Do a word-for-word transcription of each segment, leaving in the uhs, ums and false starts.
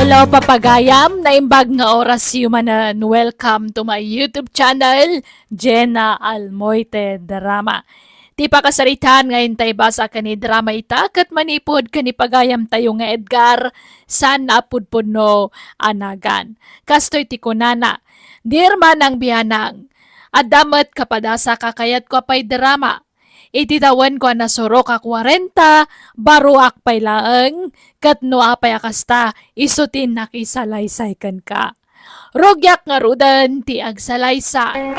Hello, papagayam. Naimbag nga orasyo manen. Welcome to my YouTube channel, Jenna Almoite Drama. Ti pakasaritaan nga intay basa ken ni drama ita ket manipud ken ni pagayamtayo nga Edgar, saan a pudpudno a nagan. Kastoy ti kunana, "Dear Manang Bianang, adda met kapadasa ka kayatko a pay drama. Iti tawenko a nasurok a kuarenta, baruak pay laeng, ket no apay a kasta, isu ti nakisalaysay kenka. Rugiak ngaruden ti agsalaysay."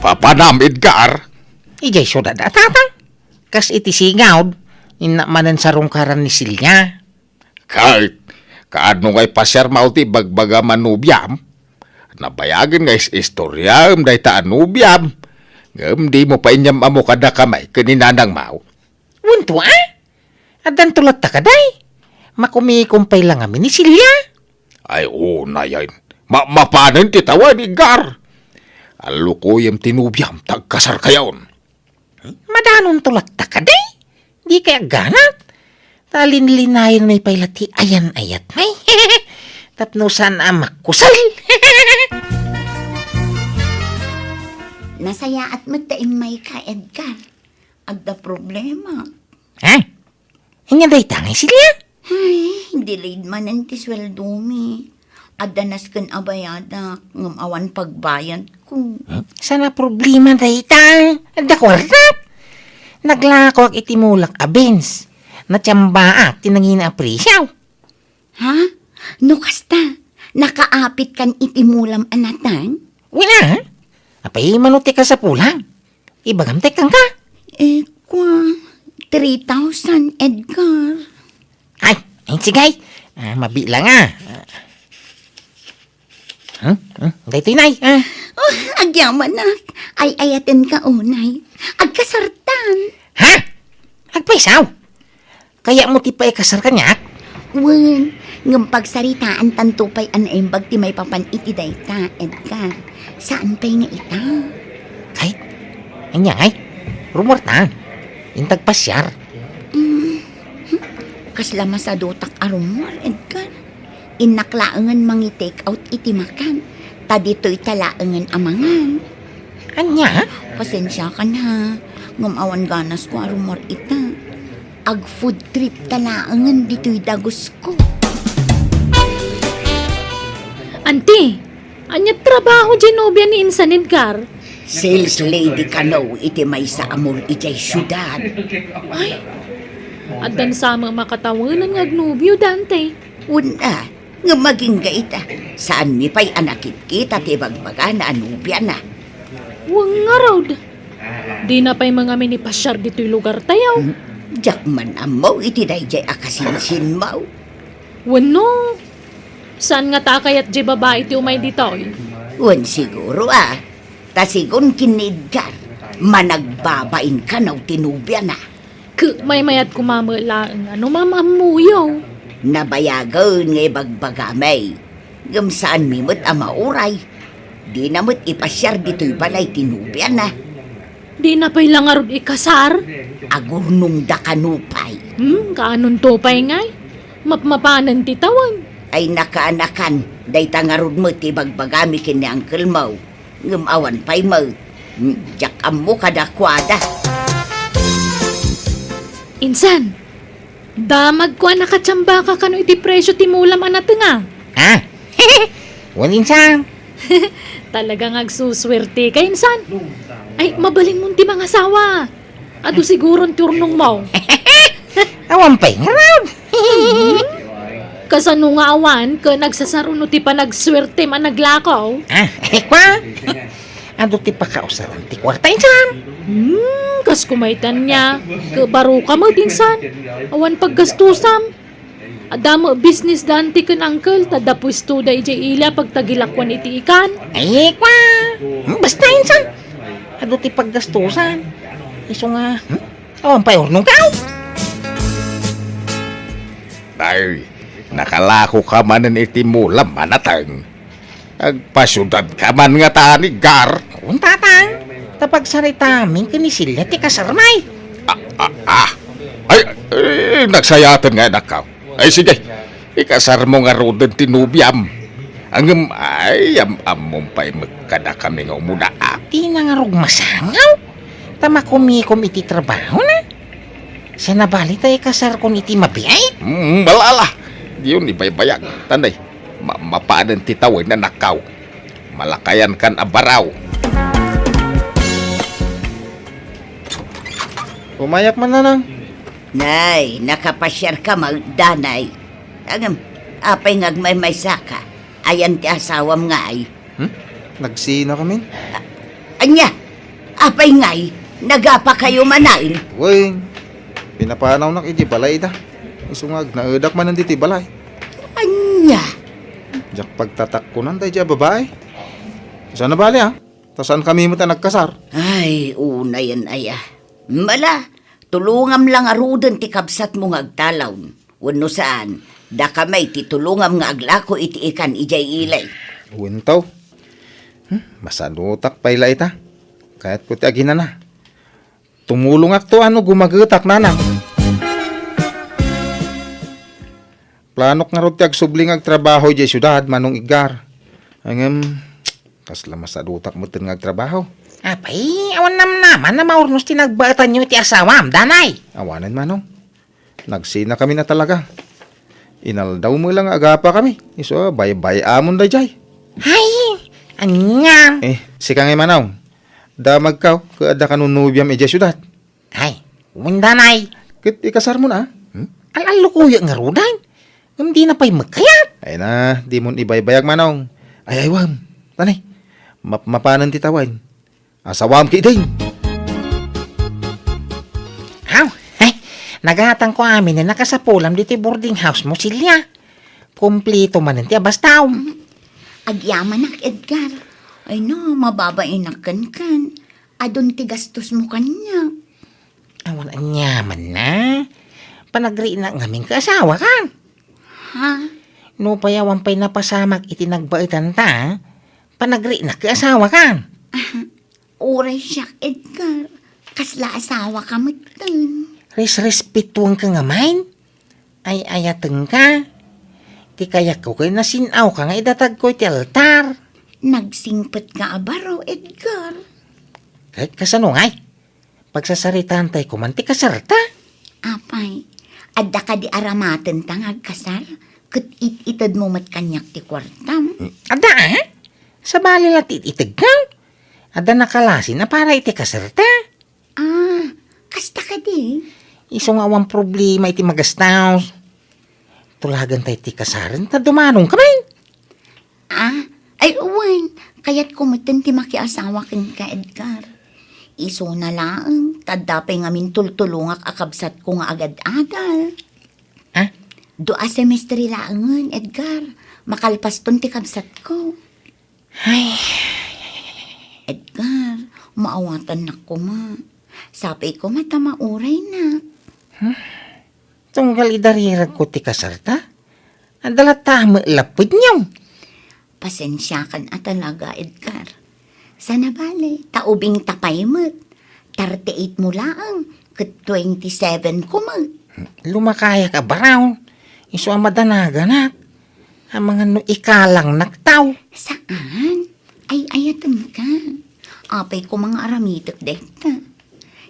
Papanam, Edgar? Idiay siudad a, Tatang. Kas iti singawd, innak manen sarungkaran ni Celia. Ket, kaano ngay pasiarmo ti ibagbagam a nobiam? Nabayagen nga is-istoriam dayta a nobiam. Ngem dimo pay inyam-ammo kadakami ken ni nanangmo. Wen, tua? Addanto latta kadi? Makumikom pay la ngamin ni Celia? Ay, unay, ay. Ma-, mapanen ti tawen, Edgar. Allukoyem ti nobiam, ta agkasarkayon. Madanonto latta kadi? Dikay agganat. Ta linlinayanmi pay la ti ayan-ayatmi. Tapno saan a makkusel. Nasayaat met ta immayka, Edgar. Adda problema. Ha? Ania dayta ngay, Celia? Ay, delayed manen ti sueldomi. Adda nasken a bayadak, ngem awan pagbayadko. Hmm? Saan a problema dayta? Adda kuartak. Naglakoak iti mulak a beans. Natiambaak ti nangina a presio. Ha? No kasta, nakaapitkan iti mulam a nateng? Wen a. Apay mano ti kasapulan? Ibagam ti kenka. Eh, kua, three thousand, Edgar. Ay, ay, sige. Ah, mabilang, ah. Ah. Hmm? Hmm? Daytoy, Nay, ah. Oh, agyamanak. Ay-ayatenka unay. Agkasartan. Ha? Agpayso? Kayatmo ti paikasar kaniak? Wen, ngem pagsaritaantanto pay a naimbag ti maipapan iti dayta, Edgar. Saan pay nga ita? Ay, ania ngay? Rumorta. Intag pasiar. Hmm, kasla masadutak a rumor, Edgar. Innak laengen mangi-take out iti makan, ta ditoyta laengen a mangan. Ania? Pasensiakan ha, ngem awan ganasko a rumor ita. Ag-food tripta laengen ditoy dagusko. Anti, ania ti trabaho diay nobia ni insan, Edgar? Sales lady kano iti maysa a mall idiay siudad. Ay, addan sa met makatawen nga agnobio, Dante. Wen a, ngem agingga ita, saanmi pay a nakitkita ti ibagbagana a nobiana. Wen ngarud, dina pay mangamin ipasiar ditoy lugartayo. Hmm, diak man ammo iti daydiay a kasinsinmo. Wenno, saan ngata a kayat diay babai ti umay ditoy? Wen siguro a, ta sigun ken ni Edgar, managbabain kano ti nobiana. Ket maymayat koma met laeng a no maam-ammoyo. Nabayagen nga ibagbagami, ngem saanmi met a mauray. Dina met ipasiar ditoy balay ti nobiana. Dina pay la ngarud ikasar? Agurnongda kano pay. Hmm, kaanonto pay ngay? Mapmapanen ti tawen. Ay, nakaanakan, dayta ngarud met ti ibagbagami ken ni uncle-mo. Ngem awan pay met. Hmm, diak ammo kadakuada. Insan, damagko a nakatiambaka kano iti presio ti mulam a natenga. Ah? Wen, insan. Talaga nga agsusuerteka, insan. Ay, mabalinmon ti mangasawa. Adu siguron ti urnongmo. Awan pay ngarud. Kasano nga awan ken agsasar-uno ti panagsuertem a naglakaw? Ah, eh, kua? Adu ti pakausaran ti kuarta, insan. Hmm, kas kumaytan niya. Ket baroka met, insan. Awan paggastusam. Adda met business da anti ken uncle, ta adda puestoda idiay ili a pagtagilakuan iti ikan. Ay, kua. Hmm, basta, insan. Adu ti paggastusan. Isu nga, hmm? Awan pay urnongko. Ay, nakalakoka manen iti mulam a nateng. Agpasiudadka man ngata, Edgar. Wen, Tatang. Ta pagsaritami ken ni Celia ti kasarmi. Ah, ah, ah. Ay, Eh, nagsayaten nga anak ka. Ay, sige. Ikasarmo ngaruden ti nobiam. Ngem, ay, am-, ammom pay met kadakami nga umuna. Dina ngarud masangaw. Ta makumikom iti trabahona. Saan a bali ta ikasarkon iti mabiit? Mm, bala-ala. Diyon ibaybayag. Tanday, ma-, mapanen ti tawen, anak ka. Malakayan kan a baraw. Umayak man, nanang. Nay, nakapasiar ka met, danay. Ngem, apay nga agmaymaysa ka? Ayan ti asawam ngay? Hmm? Nagsina kamin? A-, ania? Apay ngay? Nagapa kayo manen? Wen, pinapanawnak iti balay da. Isu nga agnaedak manen ditoy balay. Ania? Diak pagtatakkonan daydiay a babai. Saan a bali, a? Ta saan kami met a nagkasar? Ay, unayen aya. Mala, tulongam la ngaruden ti kabsatmo nga agtalon. Wenno saan, dakami ti tulongam nga aglako iti ikan idiay ili. Wen, taw. Hmm, masadutak pay la ita. Kayatko ti aginana. Tumulongakto no gumagetak, nanang. Planok ngarud ti agsubli nga agtrabaho idiay siudad, Manong Edgar. Ngem, kasla masadutak metten nga agtrabaho. Apay, awan namnama a maurnos ti nagbaetanyo iti asawam, danay? Awanen, Manong. Nagsina kami a talaga. Inaldaw met la nga agapa kami. Isu a baybay-amon daydiay. Ay, ania? Eh, sika ngay, Manong. Damagka, ket adda kano nobiam idiay siudad. Ay, wen, danay. Ket ikasarmon, a? Hmm? Al-allukoyak ngaruden. Ngem dina pay met kayat. Ay na, dimon ibaybayag, Manong. Ay, ay, wen. Tanay. Map-, mapanen ti tawen. Asawam ketdin. Aw, ay, nagatangko amin a nakasapulam ditoy boarding house mo, Celia. Kompleto manen ti abastam. Agyamanak, Edgar. Ay na, mababainak kenken. Adun ti gastos mo kaniak. Awan aniamanna. Panagriinak ngamin ket asawakan. Ha? Nupay awan pay napasamak iti nagbaetanta, panagriinak ket asawakan. Uray siak, Edgar. Kasla asawaka metten. Resrespetuanka ngamin. Ay-ayatenka. Ti kayatko ket nasin-awka nga idatagko iti altar. Nagsingpetka a baro, Edgar. Ket kasano ngay? Pagsasaritaantay koman ti kasarta. Apay, adda kadi aramatenta nga agkasar? Ket it-itedmo met kaniak ti kuartam? Adda, a? Sabali la ti it-itedka. Adda nakalasin a para iti kasarta. Ah, kasta kadi? Isu nga awan problema iti magastos. Tulagentay ti kasaren ta dumanongkamin. Ah, ay, wen, kayatko metten ti makiasawa kenka, Edgar. Isuna laeng, ta adda pay ngamin tultulongak a kabsatko nga agad-adal. Ah? Dua semestre laengen, Edgar. Makalpaston ti kabsatko. Ay. Edgar, maawatannak koma. Sapay koma ta mauraynak. Hmm? Tunggal idariragko ti kasarta? Adda latta met lapedyo. Pasensiakan a talaga, Edgar. Saan a bale, ta ubingta pay met. Thirty-eight mo laeng, ket twenty-seven ko met. Lumakayak a baraw. Isu a madanaganak. Amangan no ikalangnak, taw. Saan? Ay-ayatenka. Apay koma nga aramitek dayta.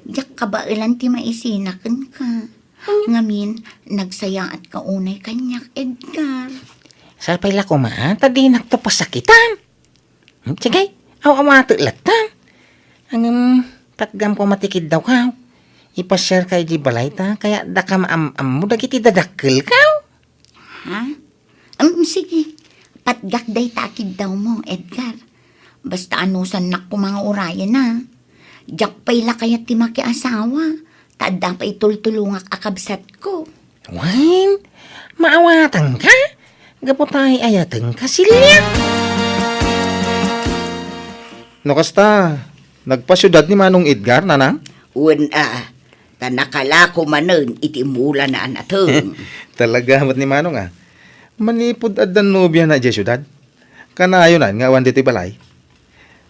Diak kabaelan ti maisina kenka. Ngamin, nagsayaatka unay kaniak, Edgar. Sapay la koma, ta dinakto pasakitan. Hmm, sige, aw-awatek latta. Ngem, patgam koma ti kiddawka. Ipasiarka idiay balay ta, kayat daka maam-ammo dagiti dadakkelka. Ha? Em, sige. Patgak dayta a kiddawmo, Edgar. Basta anusannak koma nga urayen, a. Diak pay la kayat ti makiasawa, ta adda pay tultulongak a kabsatko. Wen, maawatanka? Gapu ta ay-ayatenka, Celia? No kasta, nagpasiudad ni Manong Edgar, nanang? Wen, a. Ta nakalako manen iti mulana a nateng. Talaga met ni Manong, a. Manipud adda nobiana idiay siudad. Kanayonan nga awan ditoy balay.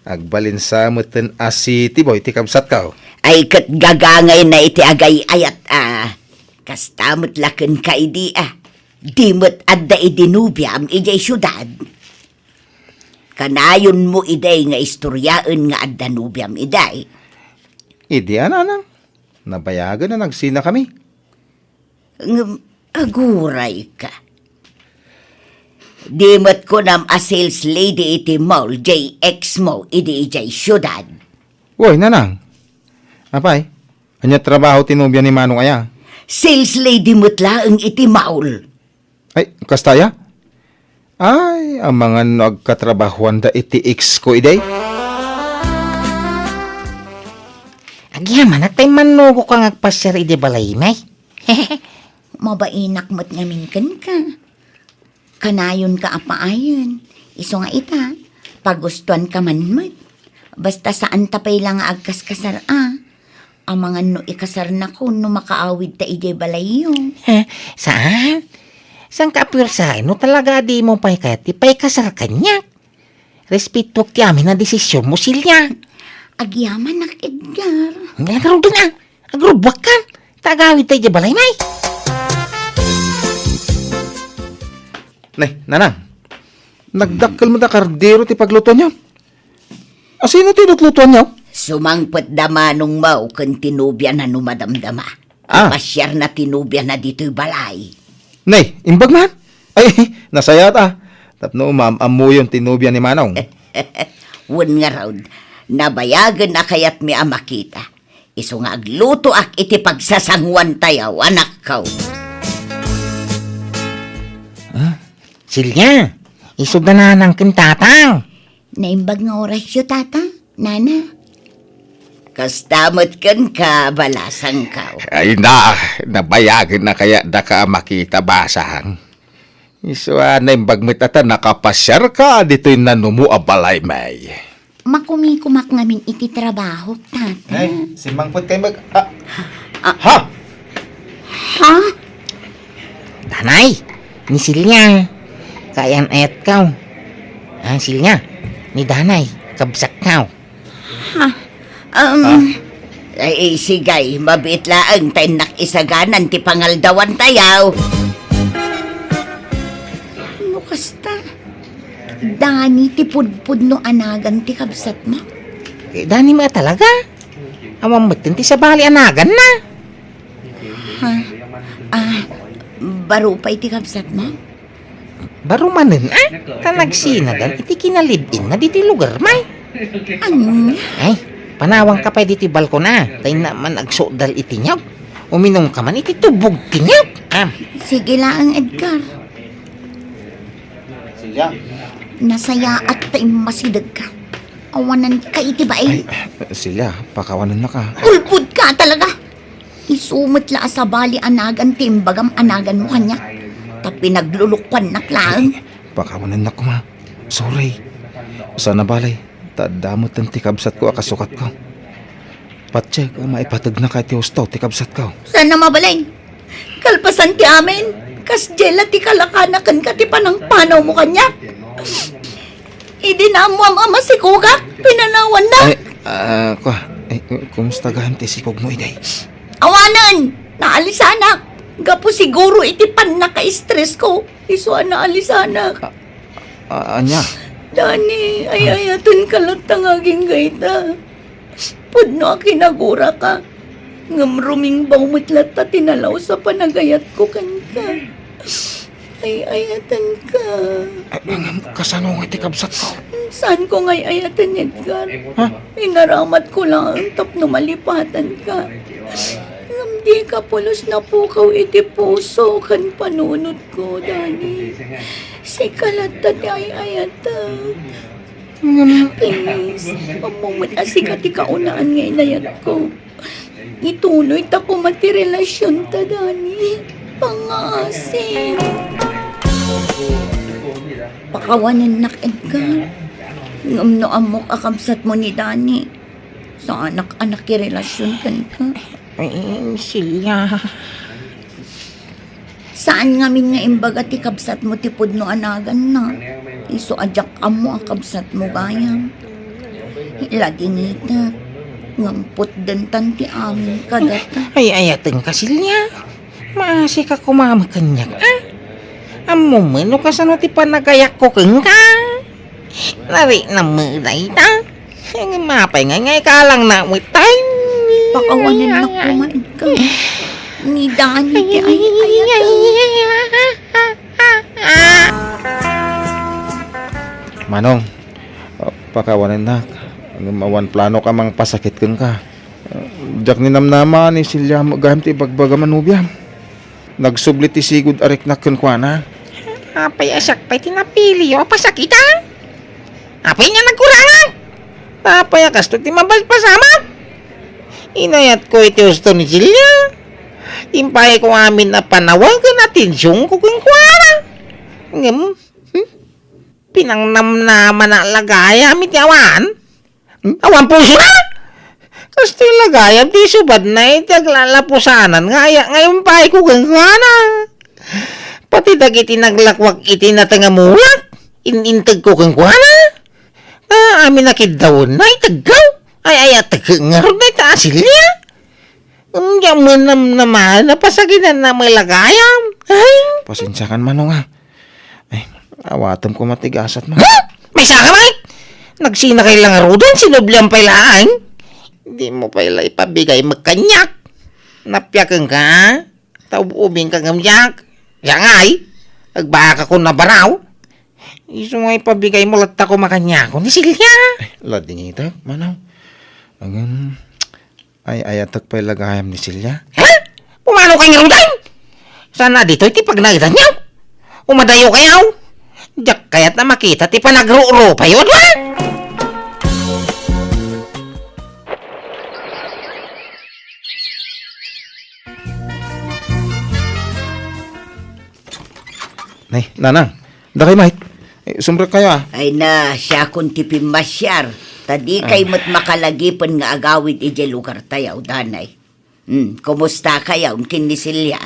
Agbalin sa metten a city boy ti kabsatko. Ay, ket gagangayna iti agay-ayat, a. Kasta met la kenka idi a, di met adda idi nobiam idiay siudad. Kanayonmo idi nga istoriaen nga adda nobiam idi. Idi a, nanang, nabayagen a nagsinakami. Ngem agurayka. Di met kunam a sales lady iti mall diay ex mo idi idiay siudad. Wen, nanang. Apay, ania trabaho ti nobia ni Manong aya? Sales lady met laeng iti mall. Ay, kasta aya? Ay, amangan no agkatrabahoanda iti ex ko idi. Agyamanak ta immannugoka nga agpasiar idi balaymi. Mabainak met ngamin kenka. Kanayonka a paayen. Isu nga ita, pagustuanka man met. Basta saanta pay la nga agkaskasar a. Amangan no ikasarnakon no makaawidta idiay balayyo. Saan? Saanka a puersaen no talaga a dimo pay kayat ti paikasar kaniak? Respetoak ti amin a desisionmo, Celia. Agyamanak, Edgar. Ngaruden a. Agrubbuakkan. Ta agawidta idiay balaymi. Nay, nanang. Nagdakkel met a kardero ti paglutoanyo. Asino ti lutlutoanyo? Sumangpet da manongmo ken ti nobiana no madamdama. Ah. Pasiarna ti nobiana ditoy balay. Nay, imbag man? Ay, nasayaat a. Tapno maam-ammoyon ti nobia ni Manong. Wen ngarud, nabayagen a kayatmi a makita. Isu nga aglutoak iti pagsasanguantayo, anakko. Ah, Celia, isu da nanang ken tatang. Naimbag nga orasyo, tata, nana. Kasta met kenka, balasangko. Ay na, nabayagen a kayat daka a makita, basang. Isu a naimbag met a ta nakapasiarka ditoy nanumo a balaymi. Makumikumak ngamin iti trabahok, tata. Nay, simmangpet kayo mag-, ah, ah, ha? Ha? Danay, ni Celia, kaayan-ayatko. Ah, Celia, ni Danay, kabsatko. Ha? Um, ah. Ay, sigay, mabiit laeng ta innak isaganan ti pangaldawantayo. No kasta, Dani ti pudpudno a nagan ti kabsatmo? Eh, Dani met a talaga. Awan met ti sabali a naganna. Ha? Ah, baro pay ti kabsatmo? Baro manen, ah? Ta nagsinagan iti kinalib-inna ditoy lugarmi. Ania? Ay, panawangka pay ditoy balkon, ah. Ta innak man agsukdal iti niyog. Uminumka man iti tubog ti niyog. Ah. Sige laeng, Edgar. Celia. Nasayaat ta immasidegka. Awananka iti bain. Ay, Celia, pakawanennaka. Ulpodka talaga. Isu met la a sabali a nagan ti imbagam a naganmo kaniak. Ta pinaglulukuannak laeng. Ay, pakawanennak koma. Sorry. Saan a bale, ta adda metten ti kabsatko a kasukatko. Patiek a maipategnaka iti husto ti kabsatko. Saan a mabalin? Kalpasan ti amin, kasdiay la ti kalakana kenka ti panangpanawmo kaniak. Idi naammoam a masikogak, pinanawannak. Ay, ah, kua, ay, kumusta gayam ti sikogmo idi? Awanen! Naalisanak! Gapu siguro iti pannaka-estresko, isu a naalisanak. Ah, ah, ania? Dani, ay-ayatenka latta nga agingga ita. Pudno a kinaguraka. Ngem rumingbaw met latta ti nalaus a panagayatko kenka. Ay-ayatenka. Ah, ngem kasano nga iti kabsatko? Saanko nga ay-ayaten, Edgar. Ha? Inaramatko laeng tapno malipatanka. Ngem dika pulos napukaw iti puso ken panunotko, Dani. Sika latta ti ay-ayatek. Ngem please, ammom met a sika ti kaunaan nga inayatko. Ituloy ta koma ti relasionta, Dani. Pangaasi. Pakawanennak, Edgar. Ngem no ammok a kabsatmo ni Dani, saanak a nakirelasion kenka. Ay, Celia. Saan ngamin nga imbaga ti kabsatmo ti pudno a naganna? Isu a diak ammo a kabsatmo gayam. Ladingitek, ngem putdentan ti amin kadata. Ay-ayatenka, Celia. Maasika koma met kaniak, a? Ammom met no kasano ti panagayakko kenka? Nariknam met dayta. Ngem apay ngay nga ikalangna met tay? Pakawanennak koma, Edgar. Ni Dani ti ay-ayatek. Manong, pakawanennak. Ngem awan planok a mangpasakit kenka. Diak ninamnama ni Celia gayam ti ibagbagam a nobiam. Nagsubli ti sigud a riknak kenkuana. Apay a siak pay ti napiliyo a pasakitan? Apay nga nagkurangak? Apay a kastoy ti mabalpasamak? Inayatko iti husto ni Celia. Impayko amin a panawen ken atensionko kenkuana. Ngem, hmm? Pinangnamnamana la gayam iti awan? Hmm? Awan pusona? Kastoy la gayam ti isubadna iti aglalapusanan nga aya nga impayko kenkuana. Pati dagiti naglakwak iti nateng a mulak, in-integko kenkuana. Amin a kiddawenna, itegko. Ay, ay, ategko ngarud dayta a Celia. Ngem diak met namnama, napasakitanna met la gayam. Ay. Pasensiakan, Manong, a. Ay, awatem koma ti gasat, Manong. Ha? Maysaka met? Nagsinakay la ngaruden, sinublian pay laeng. Dimo pay la ipabigay met kaniak. Napiakenka, a? Ta ub-ubingka ngem diak. Siak ngay, agbakakon a baraw. Isu nga ipabigaymo latta koma kaniak ni Celia. Ay, ladingitek, Manong. Ngem, ay-ayatek pay la gayam ni Celia. Ha? Pumanokay ngaruden? Saan a ditoy ti pagnaedanyo? Umadayokayo. Diak kayat a makita ti panagrurupayo, a? Nay, Nanang, dakay met. Eh, sumrekkayo, a. Ay na, siakon ti pimmasiar. Ta dikay met makalagipen nga agawid idiay lugartayo, danay. Hmm, kumustakayo ken ni Celia?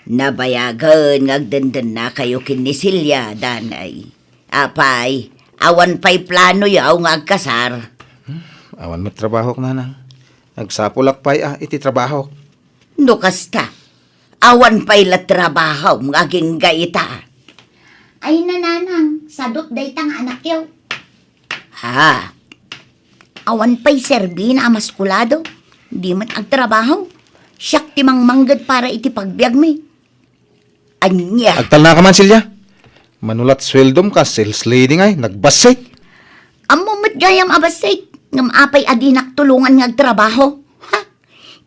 Nabayagen nga agdendennakayo ken ni Celia, danay. Apay, awan pay planoyo nga agkasar? Hmm, awan met trabahok, Nanang. Agsapulak pay a iti trabahok. No kasta, awan pay la trabahom nga agingga ita. Ay, Nanang, sadut dayta nga anakyo. Ha? Awan pay serbina a maskulado. Di met agtrabaho. Siak ti mangmangged para iti pagbiagmi. Ania? Agtalnaka man, Celia. Mano la't sueldom kas sales lady ngay, nagbassit. Ammom met gayam a bassit, ngem apay a dinak tulongan nga agtrabaho? Ha?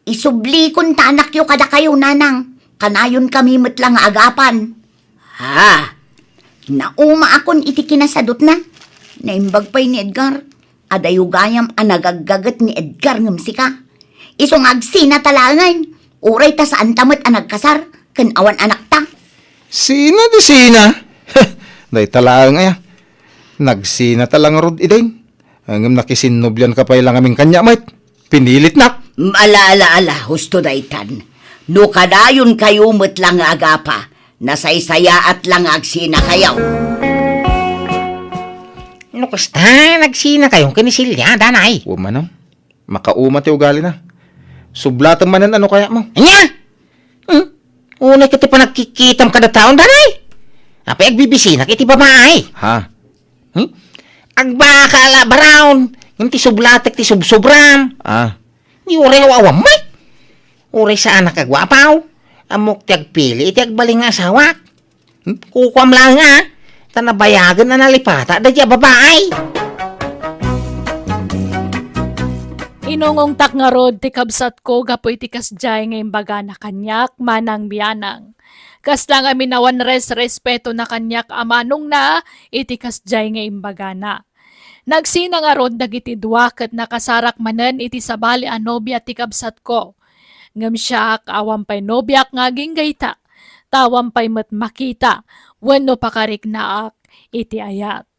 Isublikon ta anakyo kadakayo, Nanang. Kanayonkami met la nga agapan. Ha? Naumaakon iti kinasadutna. Naimbag pay ni Edgar. Adayo gayam a nagaggaget ni Edgar ngem sika. Isu nga agsinata laengen, uray ta saanta met a nagkasar ken awan anakta. Sina ti sina? Dayta laeng aya. Nagsinata la ngarud idin. Ngem nakisinnoblianka pay la ngamin kaniak met. Pinilitnak. Ala, ala, ala, husto daytan. No kadayonkayo met la nga agapa, nasaysayaat la nga agsinakayo. No kasta, nagsinakayo ken ni Celia, danay. Wa manen. Makauma ti ugalina. Sublatem manen a no kayatmo. Ania? Hmm? Unay ket ti panagkikitam kada taon, danay. Apay agbibisinak iti babai? Ha? Hmm? Agbaka la baraon, ngem ti sublatek ti subsubram. Ah. Di uray aw-awam met. Uray saanak a guapaw. Ammok ti agpili iti agbalin nga asawak. Hmm? Kukuam laeng a, ta nabayagen a nalipata daydi a babai. Inungongtak ngarud ti kabsatko gapu iti kasdiay nga imbagana kaniak, Manang Bianang. Kasta ngamin a awan res-respetona kaniak a manongna iti kasdiay nga imbagana. Nagsina ngarud dagiti dua ket nakasarak manen iti sabali a nobia ti kabsatko. Ngem siak, awan pay nobiak nga agingga ita, ta awan pay met makita wenno pakariknaak iti ayat.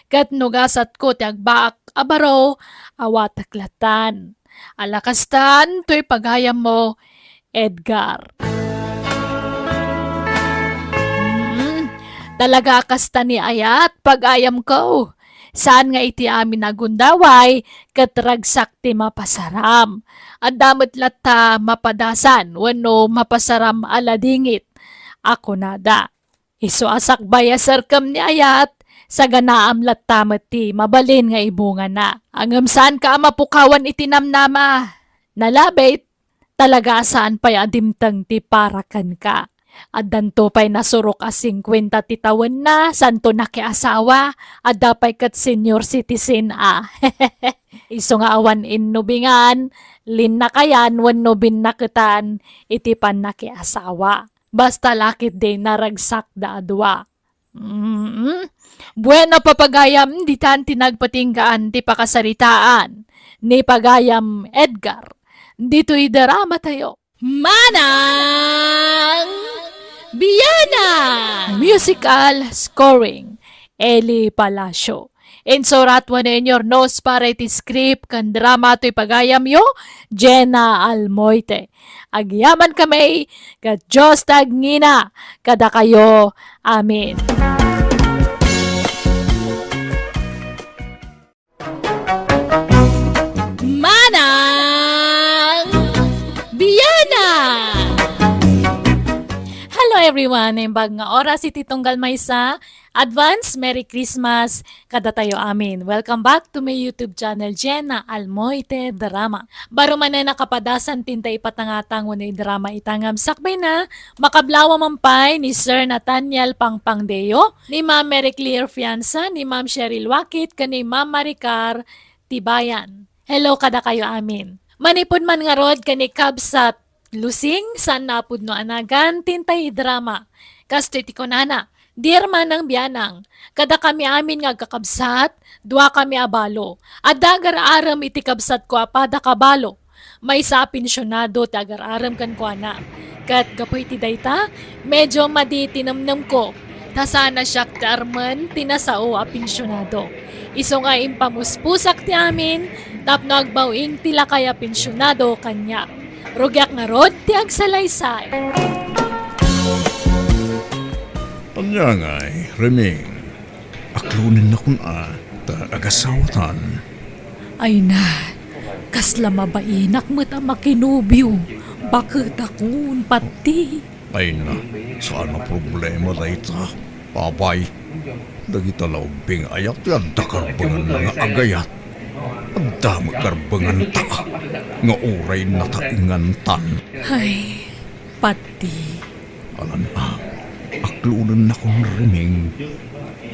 Ket no gasatko ti agbaak a baro, awatek lattan. Ala kastan toy pagayammo, Edgar. Hmm, talaga a kasta ni ayat, pagayamko. Saan nga iti amin a gundaway ket ragsak ti mapasaram. Adda met latta mapadasan wenno mapasaram a ladingit a kunada. Isu a sakbay a serkem ni ayat, saganaam latta met ti mabalin nga ibungana. Ngem saanka a mapukawan iti namnama. Nalabit, talaga a saan pay a dimteng ti para kenka. Addanto pay nasurok a singkuenta ti tawenna, santo nakiasawa, adda pay ket senior citizen a. Isu nga awan innubingan, linnakayan wenno binnaketan iti pannakiasawa. Basta la ketdi naragsakda a dua. Mm. Bueno, papagayam, ditan ti nagpatinggaan ti pakasaritaan ni Pagayam Edgar. Ditoy drama tayo. Manang Biana! Musical scoring, Eli Palacio. Insurat wenno inyurnos para iti script ken drama toy pagayamyo, Jenna Almoite. Agyaman kami, ket Dios ti agngina kadakayo. Amen. Manang Biana! Hello everyone! Naimbag nga oras iti tunggal maysa. Advance Merry Christmas kadatayo amin. Welcome back to my YouTube channel, Jenna Almoite Drama. Baro manen a kapadasan ti inta ipatangatang wenno idrama ita ngem sakbayna, makablawa man pay ni Sir Nathaniel Pangpangdeo, ni Ma'am Mary Claire Fianza, ni Ma'am Cheryl Wakit, ken ni Ma'am Maricar Tibayan. Hello kadakayo amin. Manipud man ngarud ken ni Kabsat Lusing, saan a pudno a nagan ti inta idrama. Kastoy ti kunana, Dear Manang Bianang, kadakami amin nga agkakabsat, duakami a balo. Adda agar-arem iti kabsatko a pada kabalo. Maysa a pensionado ti agar-arem kenkuana. Ket gapu iti dayta, medyo madi ti nemnemko, ta saan a siak ti armen ti nasao a pensionado. Isu nga impamuspusak ti amin tapno agbaw-ing ti lakay a pensionado kaniak. Rugiak ngarud ti agsalaysay. Ania ngay, Reming? Aklonennakon a, ta agasawatan. Ay na, kasla mabainak met a makinobio, baketakon, pati. Ay na, saan a problema dayta, Papay. Dagita la ubbing ayat ti adda karbenganna nga agayat. Adda met karbenganta nga uray nataengantan. Ay, pati. Alan a, aklonennakon, Reming.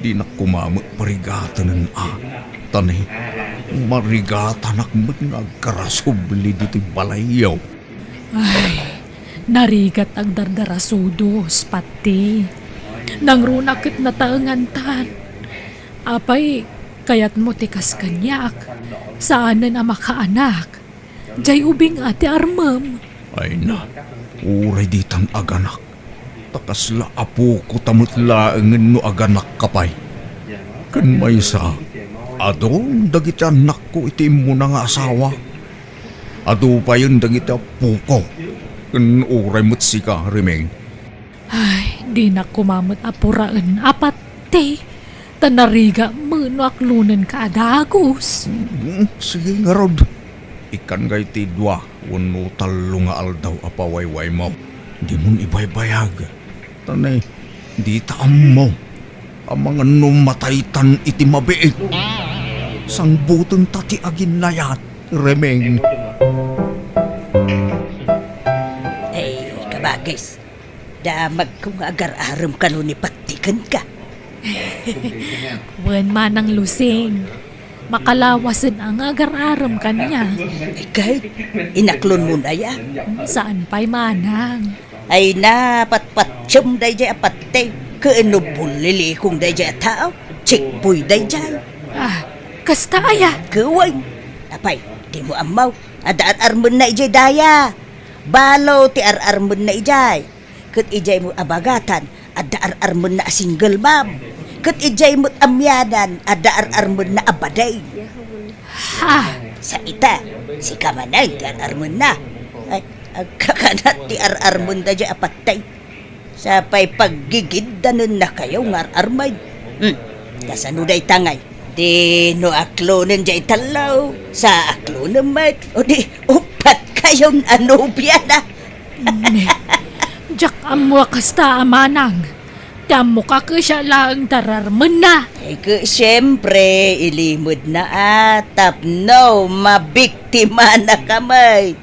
Dinak koma met parigatenen a, ta ni, marigatanak met nga agkarasubli ditoy balayyo. Ay, narigat agdardarasudos, pati. Nangrunak ket nataengantan. Apay, kayatmo ti kas kaniak? Saanen a makaanak. Jay ubing a ti armem. Ay na, uray ditan aganak. Ta kasla apoko ta met laengen no aganakka pay. Ken maysa, adun dagiti annakko iti immuna nga asawa. Adu payen dagiti appoko. Ken uray met sika, Reming. Ay, dinak koma met a puraen a pati, ta narigat met no aklonenka a dagus. Mm, sige ngarud. Ikkan ngay ti dua wenno tallo nga aldaw a pawaywaymo. Dimon ibaybayag. Ta ni, dita ammo. Amangan no mataytan iti mabiit. Sangbutenta ti aginnayat, Reming. Ay, kabagis. Damagko nga agar-arem kano ni Patti kenka. Wen, Manang Lusing, makalawasen a nga agar-arem kaniak. Ay, ket, inaklonmo na ya? Hmm, saan pay, Manang. Ay na, patpatiem dayjay a Patti. Ken no bullilikong dayjay a tao, checkboy dayjay. Ah, kasta aya? Ket wen. Apay, dimo ammo, adda ar-armenna ijay daya. Balo ti ar-armenna ijay. Ket ijay met a bagatan, adda ar-armenna a single mom. Ket ijay met a mianan, adda ar-armenna a bading. Ha? Sa ita, sika manen ti ar-armenna. Ay, agkakanat ti ar-armenda jay a Patti. Sa pay paggigiddanennakayo nga ar-armed. Hmm, kasano dayta ngay? Di no aklonen jay tallo, sa aklonen met, o di uppat kayon a nobiana. Ne, diak ammo a kasta a manang. Ti ammok a kasiak laeng dararmenna. Ay, ke, siyempre, ilimedna a tapno mabiktimana ka met.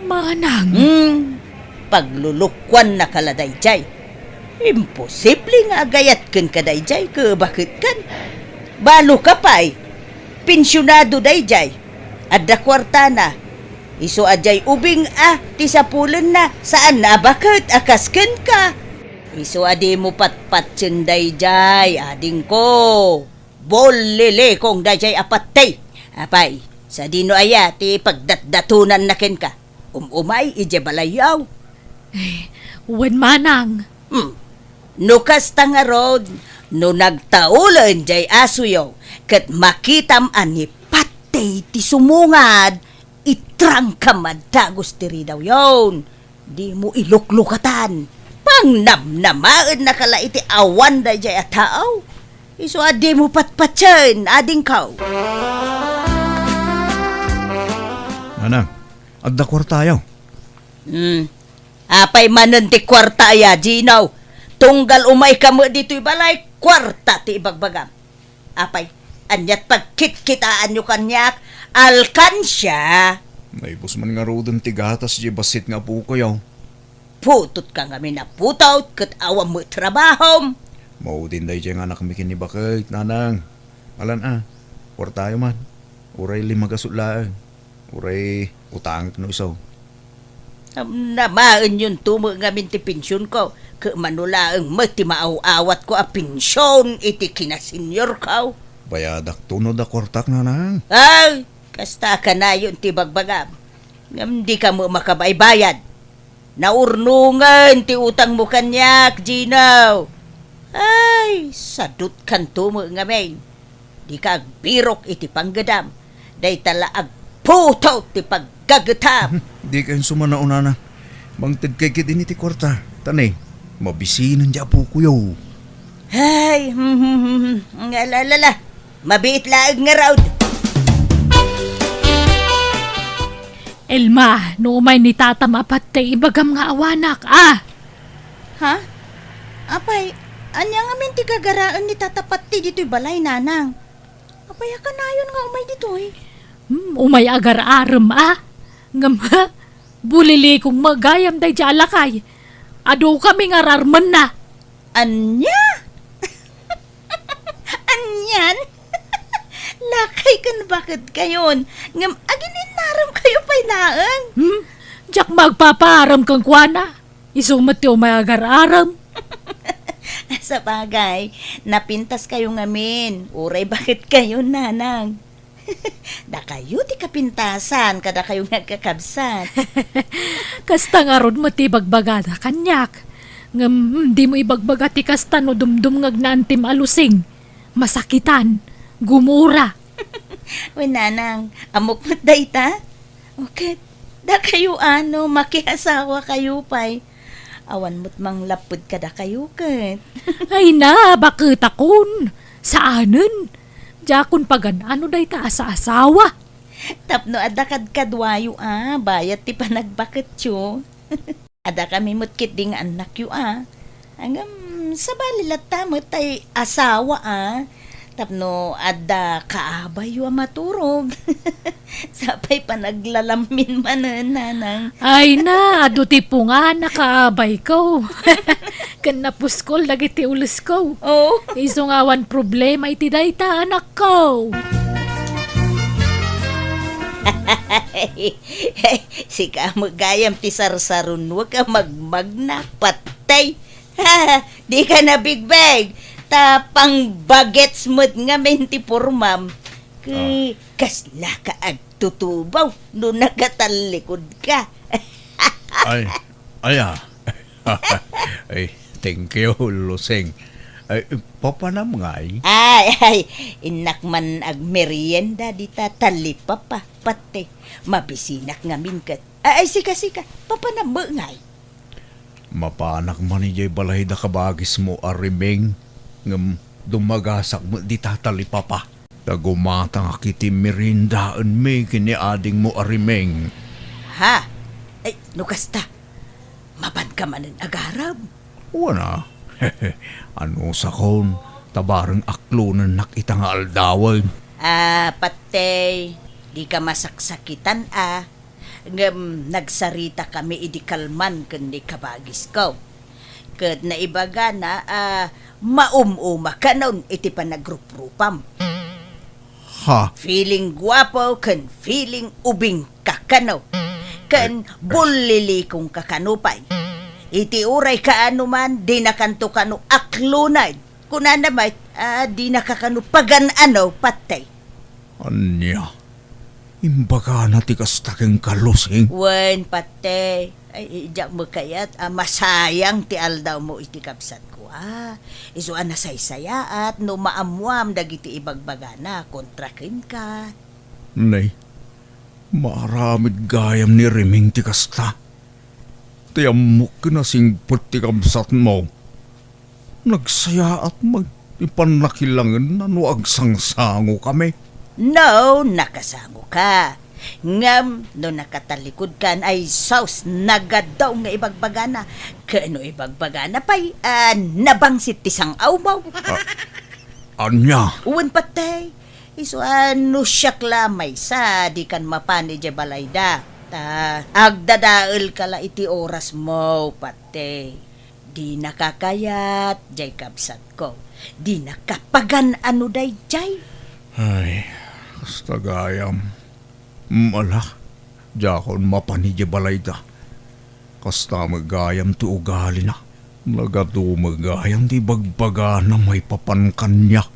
Manang. Hmm, paglulukuanna ka la dayjay. Imposible nga agayat kenka dayjay, ke baketkan. Balo ka pay. Pensionado dayjay. Adda kuartana. Isu a jay ubing a ti sapulenna, saan a baket a kas kenka. Isu a dimo patpatien dayjay, adingko. Bullilikong dayjay a patti. Apay, sadino aya ti pagdatdatonanna kenka? Um-umay idiay balayyo. Eh, wen manang. Hmm. No kasta ngarud, no nagtaulen jay asuyo, ket makitam a ni patti ti sumungad, itrangkam a dagus ti ridawyon. Dimo iluklukatan. Pangnamnamaennaka la iti awan dayjay a tao. Isu a dimo patpatien, adingko. Manang, adda kuartayo. Hmm. Apay manen ti kuarta aya, Gino? Tunggal umayka met ditoy balay, kuarta ti ibagbagam. Apay, aniat pagkitkitaanyo kaniak? Alkansia! Naibus man ngaruden ti gatas diay bassit nga apokoyo. Putotka ngamin a putot ket awan met trabahom. Maudin dayjay nga anakmi ken ni baket, nanang. Alan a, kuartayo man. Uray lima gasut laeng. Uray utangek no isu. Namnamaenyon to met ngamin ti pensionko, ket mano laeng met ti maaw-awatko a pension iti kinaseniorko. Bayadakto no adda kuartak, nanang. Ay, kasta kanayon ti bagbagam. Ngem dika met makabaybayad. Naurnongen ti utangmo kaniak, Gino. Ay, sadutkanto met ngamin. Dika agbirok iti panggedam. Dayta la agputot ti paggagetam. Dika insumanao, nanang. Mangtedkay ketdi iti kuarta. Ta ne, mabisinen diay apokoyo. Ay, hmm, hmm, hmm, hmm. Ala, ala, ala. Mabiit laeng ngarud. Elma, no umay ni tatam a patti, ibagam nga awanak, a? Ha? Apay, ania ngamin ti gagaraen ni tata patti ditoy balay, nanang? Apay a kanayon nga umay ditoy? Hmm, umay agar-arem, a? Ngem, ha? Bulilikong met gayam daydiay a lakay. Adu kami nga ararmenna. Ania? Anian? Lakay ken baketkayon, ngem agin-innaremkayo pay laeng. Hmm? Diak magpapaarem kenkuana. Isu met ti umay agar-arem. Sabagay, napintaskayo ngamin. Uray baketkayon, nanang. Dakayo ti kapintasan, kadakayo nga agkakabsat. Kasta ngarud met ti ibagbagada kaniak. Ngem, dimo ibagbaga ti kasta no dumdumngegna antim a lusing, masakitan, gumura. Wen, nanang, ammok met dayta? O ket, dakayo a no makiasawakayo pay. Awan met manglapped kadakayo ket. Ay na, baketakon. Saanen. Diakon pagan-ano dayta a saasawa. Tapno adda kadkaduayo a, bayat ti panagbaketyo. Adda kami met ketdi nga annakyo a. Ngem, sabali latta met tay asawa a. Tapno adda kaabayyo a maturog. Sapay panaglalammin manen, nanang. Ay na, adu ti pungan a kaabayko. Ken napuskol dagiti ulesko. Oh. Isu nga awan problema iti dayta, anakko. Sika met gayam ti sarsarunwek a magmagna, patay. Dika nabigbeg, ta pangbagets met ngamin ti pormam. Ket kasla ka agtutubaw no nakatallikodka. Ay, aya. Ay, thank you, Lusing. Ay, papanam ngay? Ay, ay, innak man agmerienda dita talipapa, pati. Mabisinak ngamin ket. Ay, ay, sika, sika, papanam met ngay? Mapanak man idiay balay da kabagismo a Riming, ngem dumagasak met dita talipapa. Ta gumatangak iti meriendaenmi ken ni adingmo a Remeng. Ha? Ay, no kasta, mapanka manen agarem? Wen a. Anusakon, ta bareng aklonennak ita nga aldawen. Ah, patey, dika masaksakitan a. Ngem nagsaritakami idi kalman ken ni kabagisko. Ket naibagana a maum-uma kanon iti panagruprupam. Ha? Feeling guapo ken feeling ubing ka kano. Ken Ay, ay. Bullilikong ka kano pay. Iti uray kaano man, dinakanto kano aklonen. Kunana met, ah, dinaka kano pagan-ano, patey. Ania? Imbagana ti kasta kenka, Lusing? Wen, patey. Ay, diak met kayat a masayang ti aldawmo iti kabsatko, a. Isu a nasaysayaat no maammuam dagiti ibagbagana kontra kenka. Nay, maaramid gayam ni Remeng ti kasta. Ti ammok ken a singpet ti kabsatmo. Nagsayaat met ti pannakilangenna no agsangsangokami. No, nakasangoka. Ngem no nakatalikudkan, ay sus, nagadaw nga ibagbagana. Ken no ibagbagana pay, ah, nabangsit ti sang-awmo. Ah, ania? Wen, patey. Isu a no siak la maysa, dikan mapan idiay balayda. Ta agdadaelka la iti orasmo, patey. Dinaka kayat, diay kabsatko. Dinaka pagan-ano daydiay. Ay, kasta gayam. Ala, diakon mapan idiay balayda. Kasta met gayam ti ugalina. Nagadu met gayam ti ibagbagana maipapan kaniak.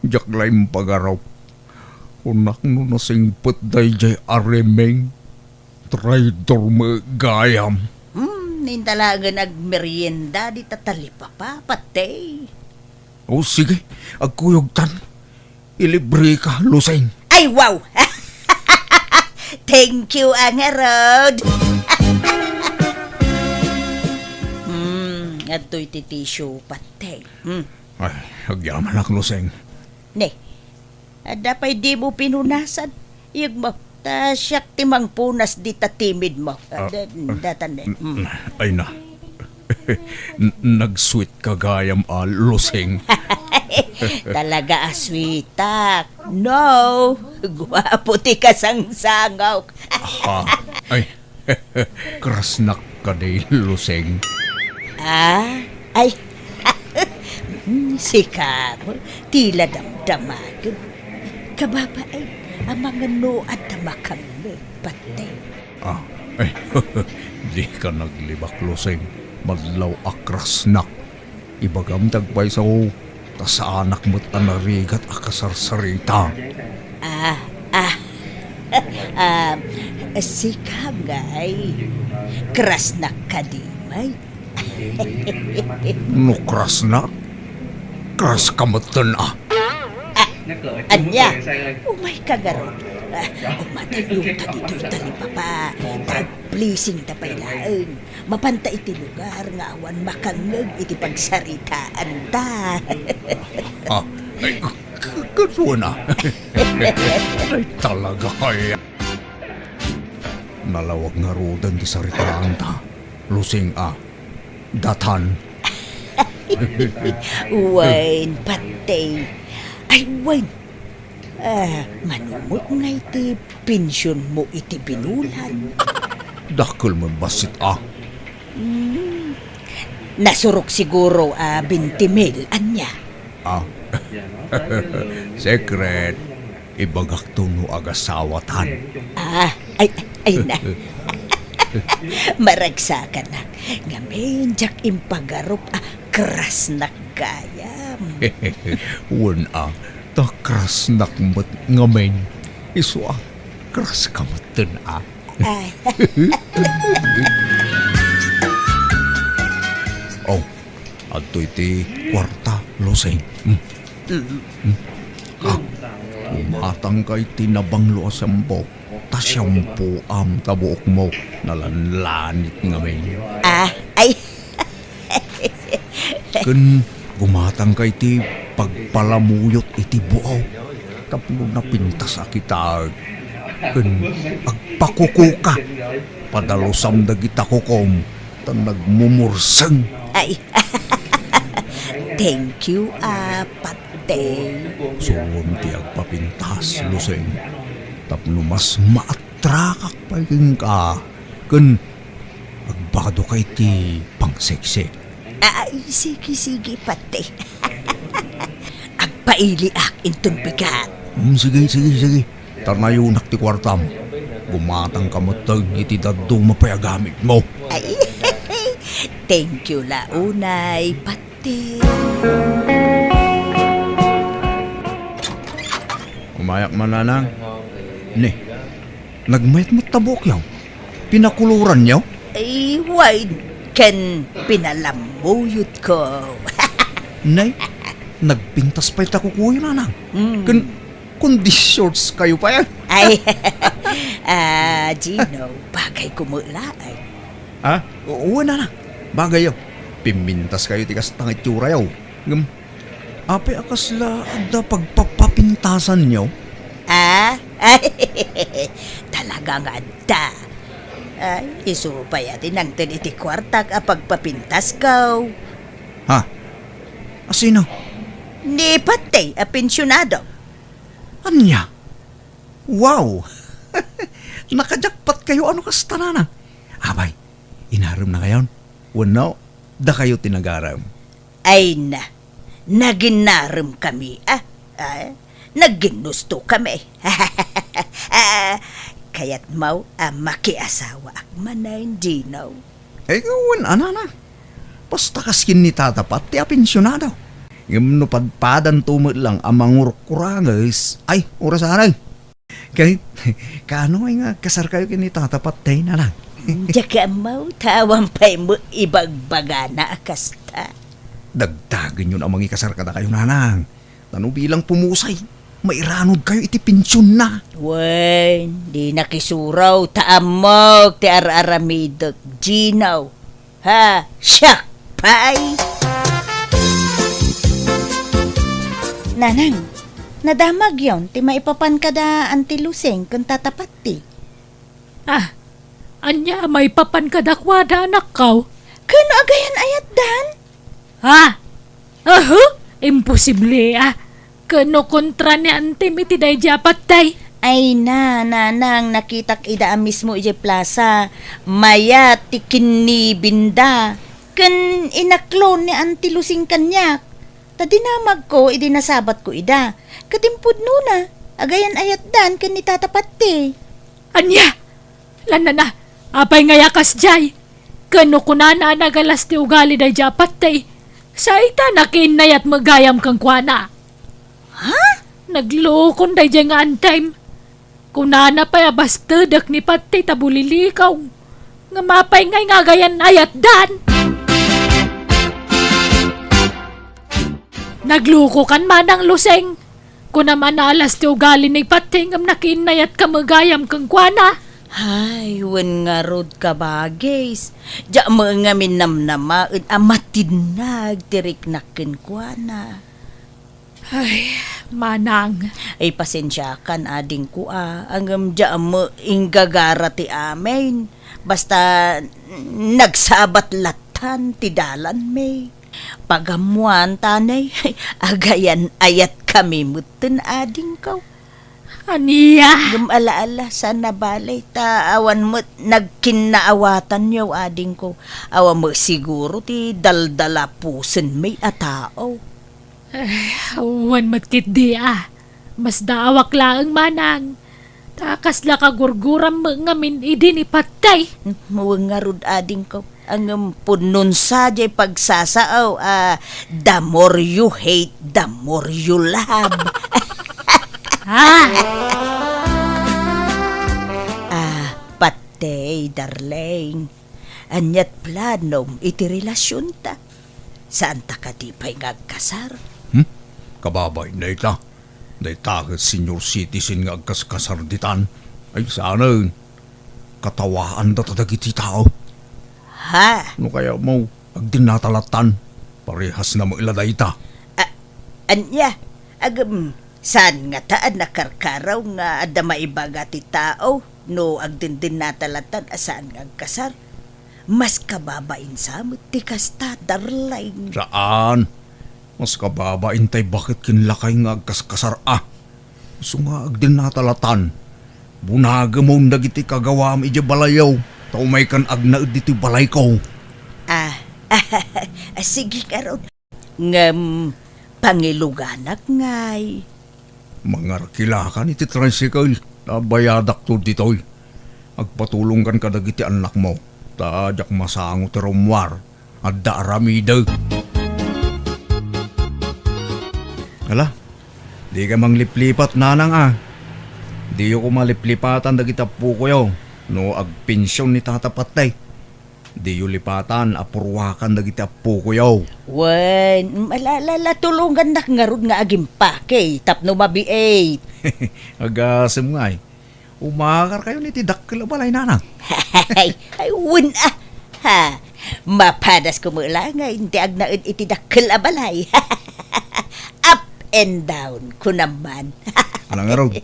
Diak la impagarup. Kunak no nasingpet daydiay a Remeng. Traidor met gayam. Hmm, inta laengen agmerienda dita talipapa, patey. O, sige, agkuyogtan. Ilibreka, Lusing. Ay, wow! Thank you, a ngarud. Hmm, adtoy ti tissue, patey. Hmm. Ay, agyamanak, Lusing. Ne, adda pay dimo pinunasan? Iyegmo, ta siak ti mangpunas dita timidmo. Ah, Ah, da-, ah, datan, eh. Mm. Ay na. N-, nag-sweet ka gayam a, Lusing. Talaga a sweetak. No, guapo ti kasangsangok. Aha. Ay, krasnak kadi, Lusing. Ah, ay. Hmm, sika, tila damdamagen. Kababain, amangan no adda makangngeg, patey. Ah, ay, dika naglibak, Lusing. Madlaw a krasnak. Ibagam ti agpayso, ta saanak met a narigat a kasarsarita. Ah, ah. Ah, sika ngay. Krasnak kadi, may? No krasnak, kraska metten a. Ah, ania? Umayka ngarud. Ah, umatayonta ditoy talipapa. Ta agblessingta pay laeng. Mapanta iti lugar nga awan makangngeg iti pagsaritaanta. Ah, ay, k-, k-, kasuana. Ay, talaga, ay. Nalawag ngaruden ti saritaanta. Lusing a. Datan. Wen, patey. Ay, wen. Ah, manumot nga iti pensionmo iti binulan. Dakkel met bassit a. Hmm. Nasurok siguro a twenty mil, ania? Ah. Secret. Ibagakto no agasawatan. Ah, ay, ay na. Maragsakanak. Ngamin, diak impagarup a krasnak gayam. Wen a, ta krasnak met ngamin. Isu a, kraska metten a. Ay. Oh, adtoy ti kuarta, Lusing. Hmm. Mm. Hmm. Ah, umatangka iti nabanglo a shampoo. Ta shampooam ta buokmo, nalanlanit ngamin. Ah, ay. Ken gumatangka iti pagpalamuyot iti buok. Tapno napintas a kitaek ken agpakukuka. Padalusam dagita kukom ta nagmumurseng. Ay, thank you, a, Patey. Surom ti agpapintas, Luseng, tapno mas maatrakak pay kenka ken agbado kay ti pangseksi. Ay, sige, sige, Patey. Agpailiak inton bigat. Mm, sige, sige, sige. Tanayonak ti kuartam. Gumatangka metten iti dadduma pay a gamitmo. Ay, thank you la unay, Patey. Umayak man, Nanang. Ni, nagmayat met ta buokyo. Pinakuloranyo? Ay, wen, ken pinalammuyotko. Nay, nagpintas pay ta kukuyo, Nanang. Mm. Ken kundi shorts kayo pay, a? Ay, a, Gino, bagayko met laeng. Ha? O, wen, Nanang. Bagayyo. Pimmintas kayo ti kasta nga itsurayo. Ngem, apay a kasla adda pagpapapintasanyo? A? Ay, talaga nga adda. Ay, isu pay a ti nangted iti kuartak a pagpapintasko. Ha? A sino? Ni Patey a pensionado. Ania? Wow! Naka-jackpot kayo, ano kasta, Nanang? Apay, inarem na kayon? Wenno, dakayo ti nagarem? Ay na, naginarem kami, a. A, nagginusto kami. A, kayatmo a makiasawaak manen, Gino? Ay, wen a, Nanang. Basta kas ken ni Tata Patey a pensionado. Ngem no padpadanto met lang a mangurkurages, ay, oras aray. Kay, kaano ay nga kasar kayo ken ni Tata Patey, Nanang? Diak ammo, ta awan pay met ibagbagana a kasta. Dagdagenyon a mangikasar kadakayo, Nanang. Ta no bilang pumusay, mairanod kayo iti pensionna. Wen, dinak isuro ta ammok ti ar-aramidek, Gino. Ha, siak pay! Nanang, nadamagyon ti maipapan kada Auntie Lusing ken Tata Patey. A, ania a maipapan kadakuada, anakko? Ken no agayan-ayatdan? Ha? Ahu! Imposible, a. Ken no kontra ni Antem iti daydi a Patey? Ay na, Nanang, nakitak ida a mismo idiay plasa. Mayat ti kinnibinda. Ken inaklo ni Auntie Lusing kaniak. Ta dinamagko idi nasabatko ida. Ket impudnona, agayan-ayatdan ken ni Tata Patey. Ania? Lanana, apay ngay a kasdiay? Ken no kunana a nagalas ti ugali daydi a Patey, saita nakiinnayat met gayam kenkuana. Ha? Naglukon daydiay nga Antem. Kunana pay a bastedek ni Patey ta bulilikaw. Ngem apay ngay nga agayan-ayatdan? Naglukokan, Manang Luseng. Kunam a naalas ti ugali ni Patey ngem nakiinnayatka met gayam kenkuana. Ay, wen ngarud, kabagis. Diak met ngamin namnamaen a matinnag ti riknak kenkuana. Ay, Manang. Ay, pasensiakan, adingko, a. Ngem diak met inggagara ti amin. Basta, nagsabat lattan ti dalanmi. Pagammoan ta, ne, agayan-ayatkami metten, adingko. Ania? Ngem ala, ala, saan a bale, ta awan met nagkinnaawatanyo, adingko. Awan met siguro ti daldalapusenmi a tao. Ay, wen met ketdi, a. Masdaawak laeng, Manang. Ta kasla kagurguram met ngamin idi ni Patey. Wen ngarud, adingko. Ngem pudno sadiay pagsasao a the more you hate, the more you love. Ha? A, Patey, darling. Aniat planom iti relasionta? Saanta kadi pay nga agkasar? Hmm? Kababain dayta. Dayta ket senior citizen nga agkaskasar ditan. Ay, saanen. Katawaanda ta dagiti tao. Ha? No kayatmo, agdennata lattan. Parehasna met la dayta. A-, ania? Agem, Saan ngata a nakarkaraw nga adda maibaga ti tao no agdendennata latan a saan nga agkasar? Mas kababain sa met ti kasta, darling. Saan. Mas kababain tay baket ken lakay nga agkaskasar a. Isu nga agdennata latan. Bunagem dagiti kagawam idiay balayyo, ta umaykan agnaed ditoy balayko. Ah, ah, sige ngarud. Ngem, pangiluganak ngay. Mangarkilakan iti tricycle, ta bayadakto ditoy. Agpatulongkan kadagiti annakmo, ta diak masango ti rummuar. Adda aramidek. Ala, dika mangliplipat, nanang, a. Diyo koma liplipatan dagiti appokoyo no agpension ni Tata Patay. Diyo lipatan a purwakan dagiti appokoyo. Wen, ala, ala, ala, tulongannak ngarud nga agimpake tapno mabiit. Agasem ngay. Umakarkayon iti dakkel a balay, nanang. Ay, ay, wen, a. Ha, mapadasko met laeng nga iti agnaed iti dakkel a balay. Up and down, kunam man. Ala ngarud,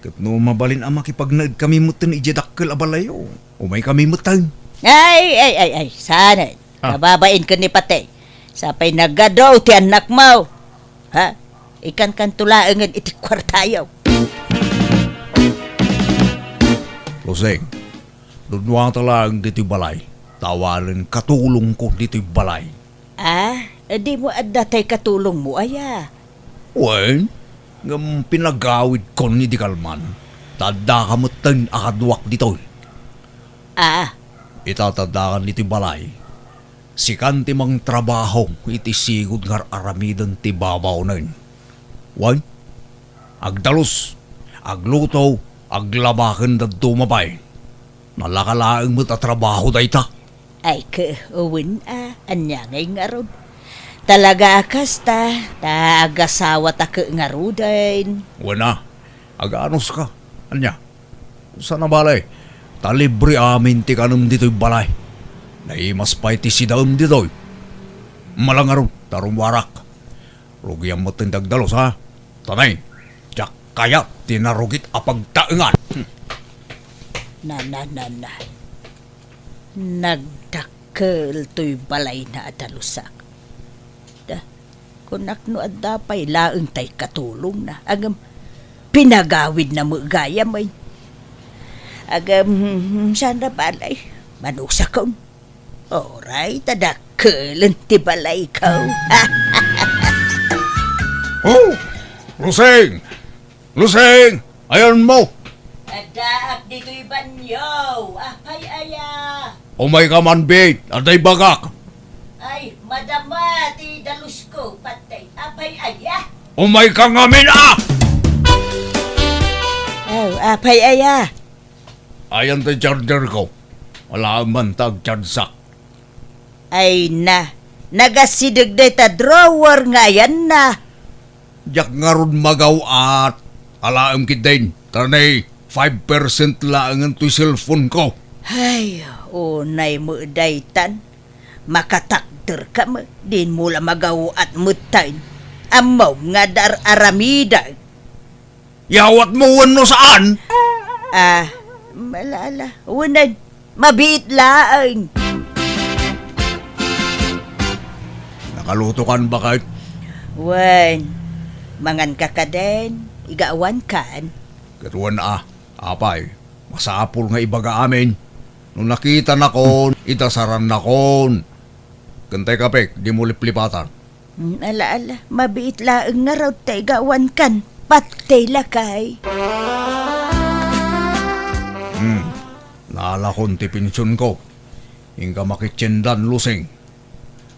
ket no mabalin a makipagnaedkami metten idiay dakkel a balayyo, umaykami metten. Ay, ay, ay, ay, saan? Ah. Kababain ken ni Patay. Sapay nagadu ti annakmo. Ha? Ikankanto laengen iti kuartayo. Lusing, dunnuata laeng ditoy balay. Ta awanen katulongko ditoy balay. Ah, dimo adda tay katulongmo aya? Wen, ngem pinagawidkon idi kalman, ta addaka metten a kaduak ditoy. Ah. Ita ta addakan ditoy balay, sikan ti mangtrabaho iti sigud nga ar-aramiden ti babaonen. Wen, agdalus, agluto, aglaba ken dadduma pay. Nalaka laeng met a trabaho dayta. Ay, ke, wen a, ania ngay ngarud? Talaga a kasta, ta agasawata ke ngaruden. Wen a, aganuska. Ania? Saan a bale, ta libre amin ti kanem ditoy balay. Naimas pay ti sidaem ditoy. Ala ngarud, ta rummuarak. Rugiam metten ti agdalus, ha? Tanay, diak kayat ti narugit a pagtaengan. Hmm. Na, na, na, na. Nagdakkel toy balayna a dalusak. Da, kunak no adda pay laeng tay katulongna. Ngem, pinagawidna met gayam, ay. Ngem, hmm, saan a bale, manusakon. Oray, ta dakkelen ti balayko. Oh! Lusing! Lusing! Ayanmo! Addaak ditoy banio. Apay aya? Umayka man, Bit. Adda ibagak. Ay, madama ti dalusko, Patay. Apay aya? Umayka ngamin, a! Oh, apay aya? Ayan ti charger ko. Ala man ta agchargeak. Ay na, nagasideg dayta drawer nga ayanna. Diak ngarud magaw-at. Alaem ketdin, ta nay five percent laengen toy cellphone ko. Ay, unay met daytan. Makatakder ka met, dinmo la magaw-at metten. Ammom nga dar-aramidek. Yawatmo wenno saan? Ah, ala, ala. Unen, mabiit laeng. Nakalutokan baket? Wen, manganka kadin, igawankan. Ket wen a, apay, masapul nga ibaga amin. No nakitanakon, idasarannakon. Ken tay kapek, dimo liplipatan. Hmm, ala, ala, mabiit laeng ngarud ta igawankan. Patay lakay. Hmm, naalakon ti pensionko. Inka makitiendan, Lusing.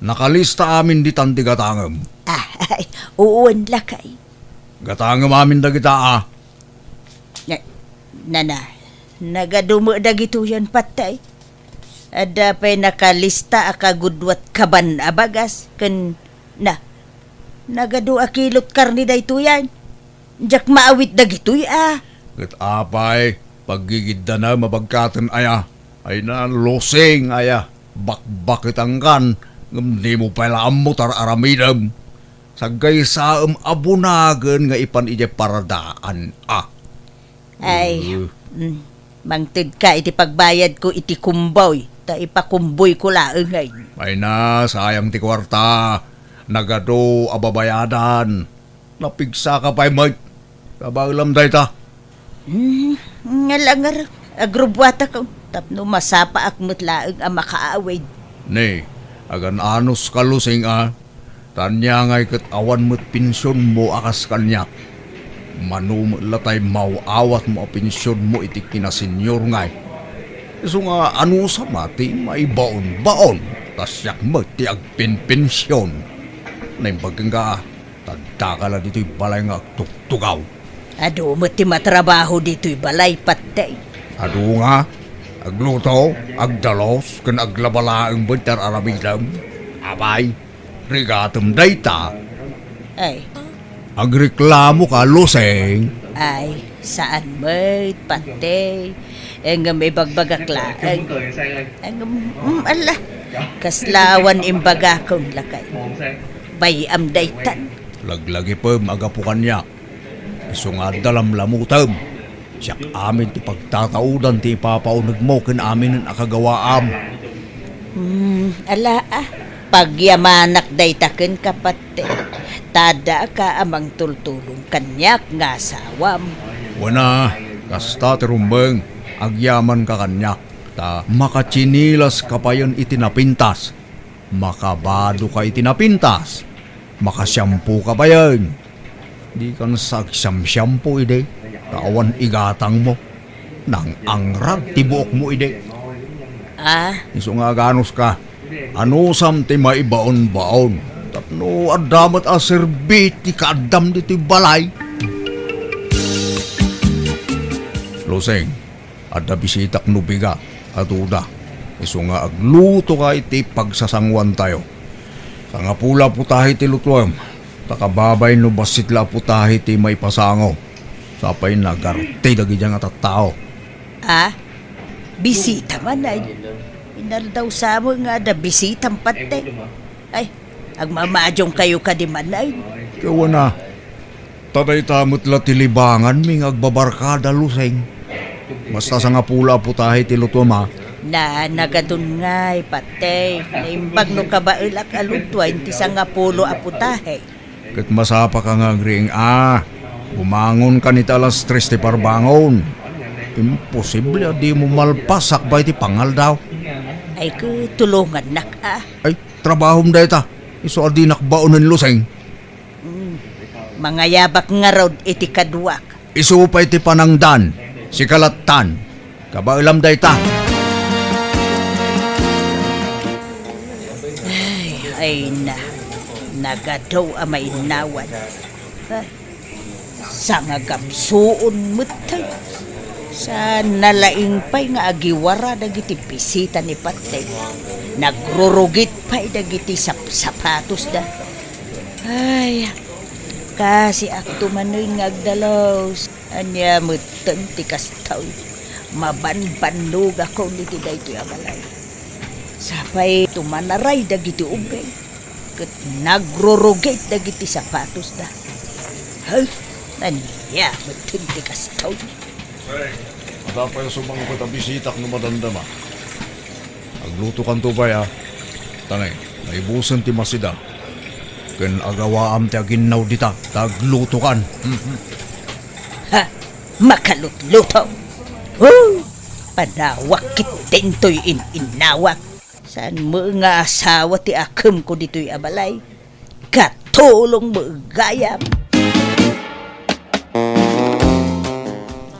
Nakalista amin ditan ti gatangem. Ah, ay, uwan lakay. Gatangem amin dagita, a. Na, nana, nagadu met dagitoyen, Patay. Adda pay nakalista a kagudua ti kaban a bagas ken na, nagadu a kilo ti karne daytoyen. Diak maawit dagitoy a. Ket apay, paggigiddanem a bagkaten aya? Ay na, Lusing aya, bakbaketankan, ngem dimo pay la ammo ti ar-aramidem. Saggaysaem a bunagen nga ipan idiay paradaan, a. Ay, Uh. mm, mangtedka iti pagbayadko iti kumboy, ta ipakumboyko laeng ngay. Ay na, sayang ti kuarta. Nagadu a babayadan. Napigsaka pay met. Kabaelam dayta. Hmm, nga langar, agrubbuatak tapno masapaak met laeng a makaawid. Ne, agan-anos ka, Lusing, a. Ta ania ngay ket awan met pensionmo a kas kaniak. Mano met la tay maw-awatmo a pensionmo iti kinasenyor ngay. Isu nga anusam a ti maibaonbaon, ta siak met ti agpenpension. Naimbag kenka, ta addaka la ditoy balay nga agtugtugaw. Adu met ti matrabaho ditoy balay, Pattey. Adu nga, agluto, agdalus, ken aglaba laeng met ti ar-aramidem. Apay, rigatem dayta. Ay. Agreklamo ka, Lusing. Ay, saan met, Pattey. Ngem ibagbagak laeng. Ngem, mm, ala, kasla awan imbagakon, lakay. Bay-am daytan. Laglagipem a gapu kaniak. Isu nga adda lamlamutem. Siak amin ti pagtataudan ti ipapaunegmo ken aminen a kagawaam. Hmm, ala a, pagyamanak dayta kenka, Pattey. Ta addaka a mangtultulong kaniak nga asawam. Wen a, kasta ti rumbeng, agyamanka kaniak, ta makatsinilaska payen iti napintas. Makabadoka iti napintas. Makasiampoka payen. Dikan sa agsiamsiampo idi, ta awan igatangmo. Nang-angrag ti buokmo idi. Ah? Isu nga aganuska. Anusam ti maibaonbaon? Tapno adda met a serbi ti kaaddam ditoy balay. Lusing, adda bisitak no bigat a duda. Isu nga aglutoka iti pagsasanguantayo. Sangapulo a putahe ti lutuem, ta kababay no bassit la a putahe ti maipasango. Sapay nagarti dagidiay nga tattao. Ah? Bisita man ay. Inaldaw sa met nga adda bisitam, Pattey. Ay, agmamadiongkayo kadi man ay. Ket wen a. Ta dayta met la ti libanganmi nga agbabarkada, Lusing. Basta sangapulo a putahe ti lutuem a. Na, nagadun ngay, Pattey. Naimbag no kabaelak a lutuayen ti sangapulo a putahe. Ket masapaka nga agriing a. Bumangonkan iti alas tres ti parbangon. Imposible a dimo malpas sakbay ti pangaldaw. Ay, ket tulongannak a. Ay, trabahom dayta. Isu a dinak baonen, Lusing. Mm. Mangayabak ngarud iti kaduak. Isu pay ti panangdan, sika lattan. Kabaelam dayta. Ay, ay na. Nagadu a mainnawan. Ay, sangagapsuon met. Saan nalaing pay nga agiwara dagiti bisita ni Pattey. Nagrurugit pay dagiti sapsapatosda. Ay, kasiakto manen nga agdalus. Ania metten ti kastoy? Mabanbannogakon iti daytoy a balay. Sapay tumanaray dagiti ubbing, ket nagrurugit dagiti sapatosda. Hay, ania metten ti kastoy? Adda pay sumangpet a bisitak no madamdama. Aglutokanto pay a. Tanay, naibusen ti masida. Ken agawaam ti aginnaw dita, ta aglutokan. Mhm. Ha! Makalutluto! Huh! Panawak ket dintoy in-innawak. Saan met nga asawa ti akemko ditoy a balay? Katulong met gayam.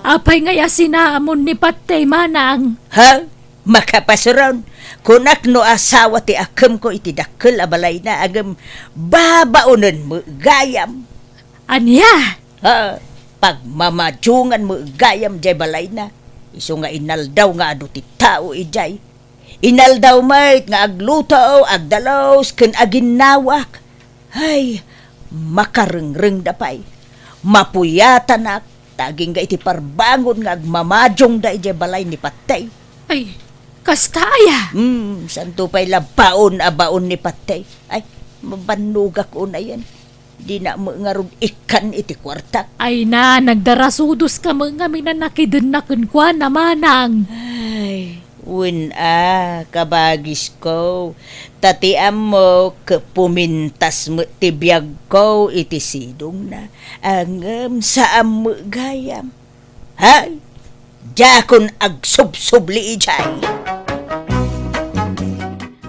Apay ngay a sinamon ni Pattey, manang? Ha? Makapasuron, kunak no asawa ti akemko iti dakkel a balayna, ngem babaonen met gayam. Ania? Ha, pagmamadiongan met gayam diay balayna. Isu nga inaldaw nga adu ti tao idiay. Inaldaw met nga agluto, agdalus, ken aginnawak. Ay, makarengrengda pay. Mapuyatanak, ta agingga iti parbangon nga agmamadiongda idiay balay ni Pattey. Ay, kasta aya? Hmm, santo pay la baon a baon ni Pattey. Ay, mabannogak unayen. Dina met ngarud ikkan iti kuartak. Ay na, nagdarasudos ka met ngamin a nakidenna kenkuana, manang. Ay, wen a, kabagisko. Ta ti ammok, pumintas met ti biagko iti sidongna. Ngem saan met gayam. Hay! Diakon agsubsubli idiay.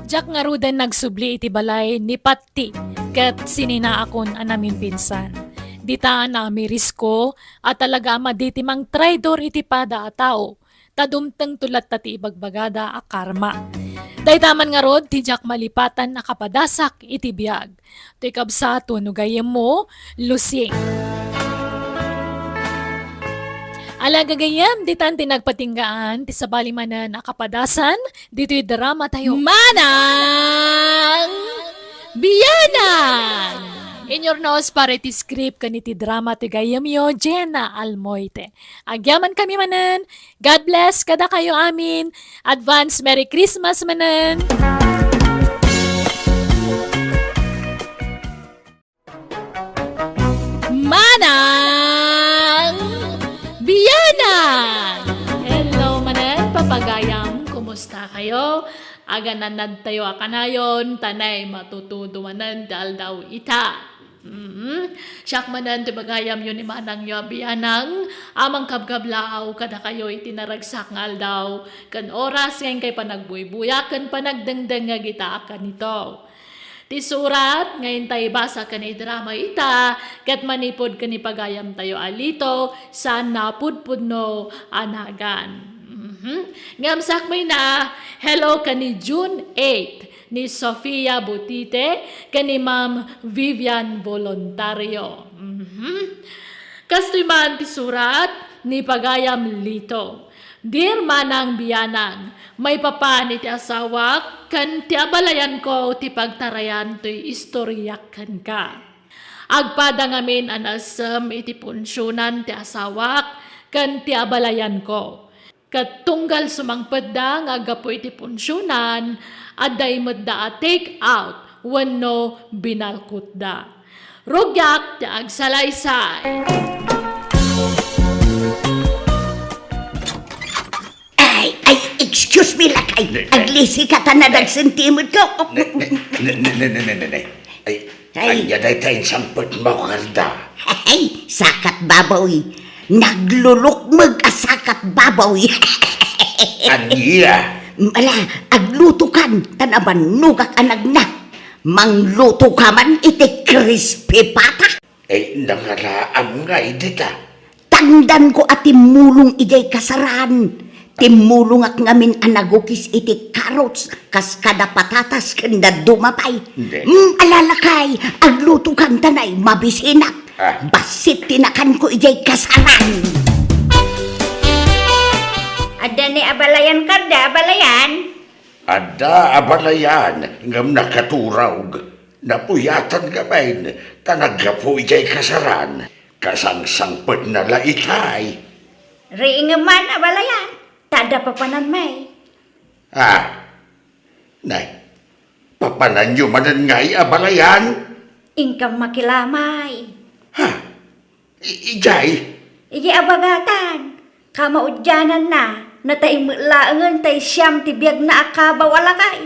Diak ngaruden nagsubli iti balay ni Patti ket sininaakon a naminpinsan. Dita naamirisko a talaga a madi ti mangtraidor iti pada a tao, ta dumtengto latta ti ibagbagada a karma. Dayta man ngarud ti diak malipatan a kapadasak iti biag. Toy kabsat wenno gayyemmo, Lucy. Ala gagayyem, ditan ti nagpatinggaan ti sabali manen a kapadasan ditoy drama tayo. Manang Bianang! In your nose, para iti script ken iti drama ti gayyemyo, Jenna Almoite. Agyaman kami manen. God bless kadakayo amin. Advance Merry Christmas manen. Manang Bianang! Hello manen, papagayam. Kumusta kayo? Agananadtayo a kanayon, ta nay matutudo manen ti aldaw ita. Mm. Siak manen ti bagayamyo ni manangyo a Bianang a mangkabkablaaw kadakayo iti naragsak nga aldaw ken oras nga inkay panagbuybuyak ken panagdengdengngeg ita a kanito. Ti surat nga intay ibasa ken idrama ita ket manipud ken ni pagayamtayo a Lito, saan a pudpudno a nagan. Mhm. Ngem sakbay na, hello ken ni June eight, ni Sofia Butite, ken ni Ma'am Vivian Voluntario. Mhm. Kastoy man ti surat ni pagayam Lito. Dear Manang Bianang, maipapan iti asawak ken ti abalayanko ti pagtarayan toy istoriak kenka. Agpada ngamin a naessem iti punsionan ti asawak ken ti abalayanko. Ket tunggal sumangpetda nga aggapu iti punsionan, adda imetda a take out wenno binalkutda. Rugiak ti agsalaysay. Ay, ay, excuse me, lakay. Ne, ne. Aglisika ta nadagsen ti imet ko. Ne, ne, ne. Ay, Ay. Ania dayta insangpetmo, Gerda? Ay, sakat baboy. Naglulukmeg a sakat baboy. Ania? Ala, aglutokan, ta nabannogak a nagna. Manglutoka man iti crispy pata. Ay, nangalaam ngay dita. Tangdanko a timmulong idiay kasaran. Timmulongak ngamin a nagukis iti carrots kas kada patatas ken dadduma pay. Hindi. Mm, ala lakay, aglutokan ta nay mabisinak. Ah. Bassit ti nakanko idiay kasaran. Adda ni abalayan, Gerda, abalayan? Adda abalayan, ngem nakaturog. Napuyatan ngamin, ta naggapu idiay kasaran. Kasangsangpetna la itay. Riingem man abalayan, ta adda papanan may. Ah, nay, papananyo manen ngay abalayan? Inkam makilamay. Ha? I-, ijay? Ijay a bagatan. Kamaudiananna, natay met laengen tay siam ti biagna a kabaw a lakay.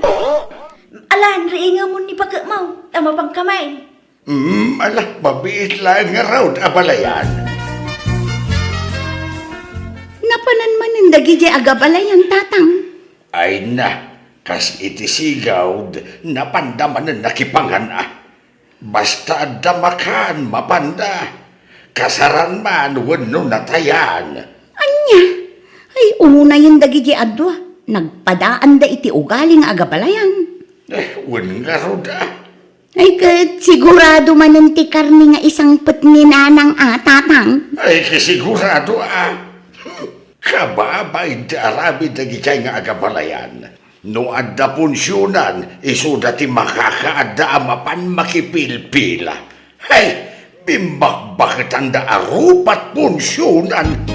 Alan, riingemon ni pakekmo, ta mapanka main. Mm, ala, mabiit laeng ngarud, abalayan. Napanan manen dagiti agabalayan, tatang? Ay na, kas iti sigawd, napanda manen nakipangan a. Basta adda makan, mapanda. Kasaran man wenno natayan. Ania? Ay, unayen dagiti adua. Nagpadaanda iti ugali nga agabalayan. Eh, wen ngarud a. Ay, ket sigurado manen ti karne nga isangpet ni nanang a, tatang? Ay, ket sigurado a. Kababain ti aramid dagiti nga agabalayan. No adda punsionan, isuda ti makakaadda a mapan makipilpila. Hay, bimbakbaketanda a rupat punsionan.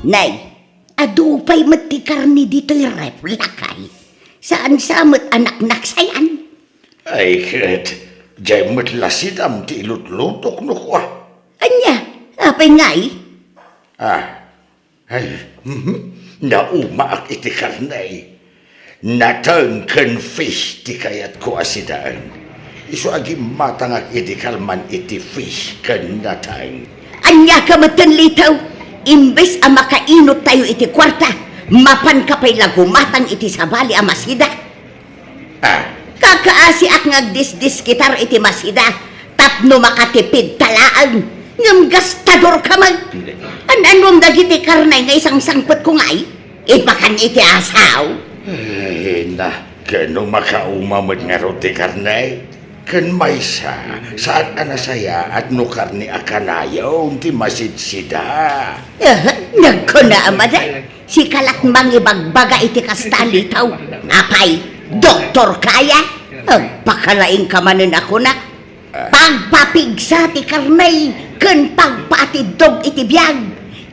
Nay, adu pay met ti karne ditoy ref, lakay. Saan sa met a naknaksayan? Ay, ket, diay met la sidam ti ilutlutok no kua. Ania? Apay ngay? Ah, ay, mhm. Naumaak iti karne. Nateng ken fish ti kayatko a sidaen. Isu a gimmatangak idi kalman iti fish ken nateng. Ania ka metten, Lito? Imbes a makainut tayo iti kuarta, mapanka pay la gumatang iti sabali a masida? Ah. Kakaasiak nga agdisdiskitar iti masida tapno makatipid ta laeng, ngem gastador ka man. An-anuam dagiti karne nga isangsangpetko ngay? Ipakan iti asaw? Ay, na, ken no makauma met ngarud ti karne? Ken maysa, saan a nasayaat no karne a kanayon ti masidsida? Eh, nagkuna a mada. Sika la't mangibagbaga iti kasta, Lito. Apay, doktor kaya? Agpakalaing ka manen a kunak. Pagpapigsa ti karne ken pagpaatiddog iti biag.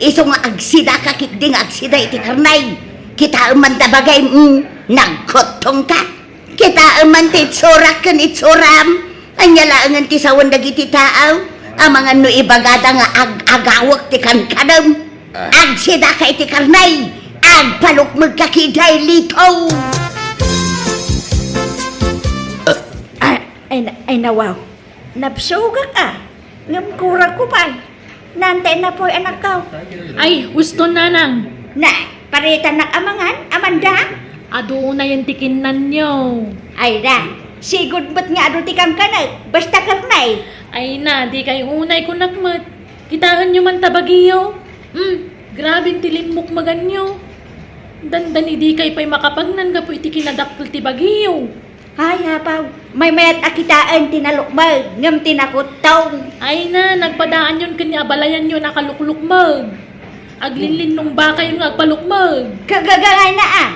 Isu nga agsidaka ketdi nga agsida iti karne. Kitaem man ta bagay, mm, nagkuttongka. Kitaem man ti itsurak ken itsuram. Ania laengen ti sawen dagiti tao? Amangan no ibagada nga ag-agawek ti kankanem. Ah. Agsidaka iti karne, agpalukmegka ketdi, Lito. Ah, ay, na-, ay, nawaw. Nabsugak a. Ngem kuragko pay. Nantay napoy, anakko. Ay, husto, nanang. Na, paritanak a mangan, Amanda? Adu unayen ti kinnanyo. Ay da, sigud met nga adu ti kankanek, basta karne. Ay na, dikay unay kunak met. Kitaenyo man ta bagiyo. Hmm, graben ti limmukmeganyo. Dandani dikay pay makapagnan gapu iti kinadakkel ti bagiyo. Ay, apaw, maymayat a kitaen ti nalukmeg, ngem ti nakuttong. Ay na, nagpadaanyon ken ni abalayanyo a nakaluklukmeg. Aglinlinnungbakayon nga agpalukmeg. Kagagangayna a.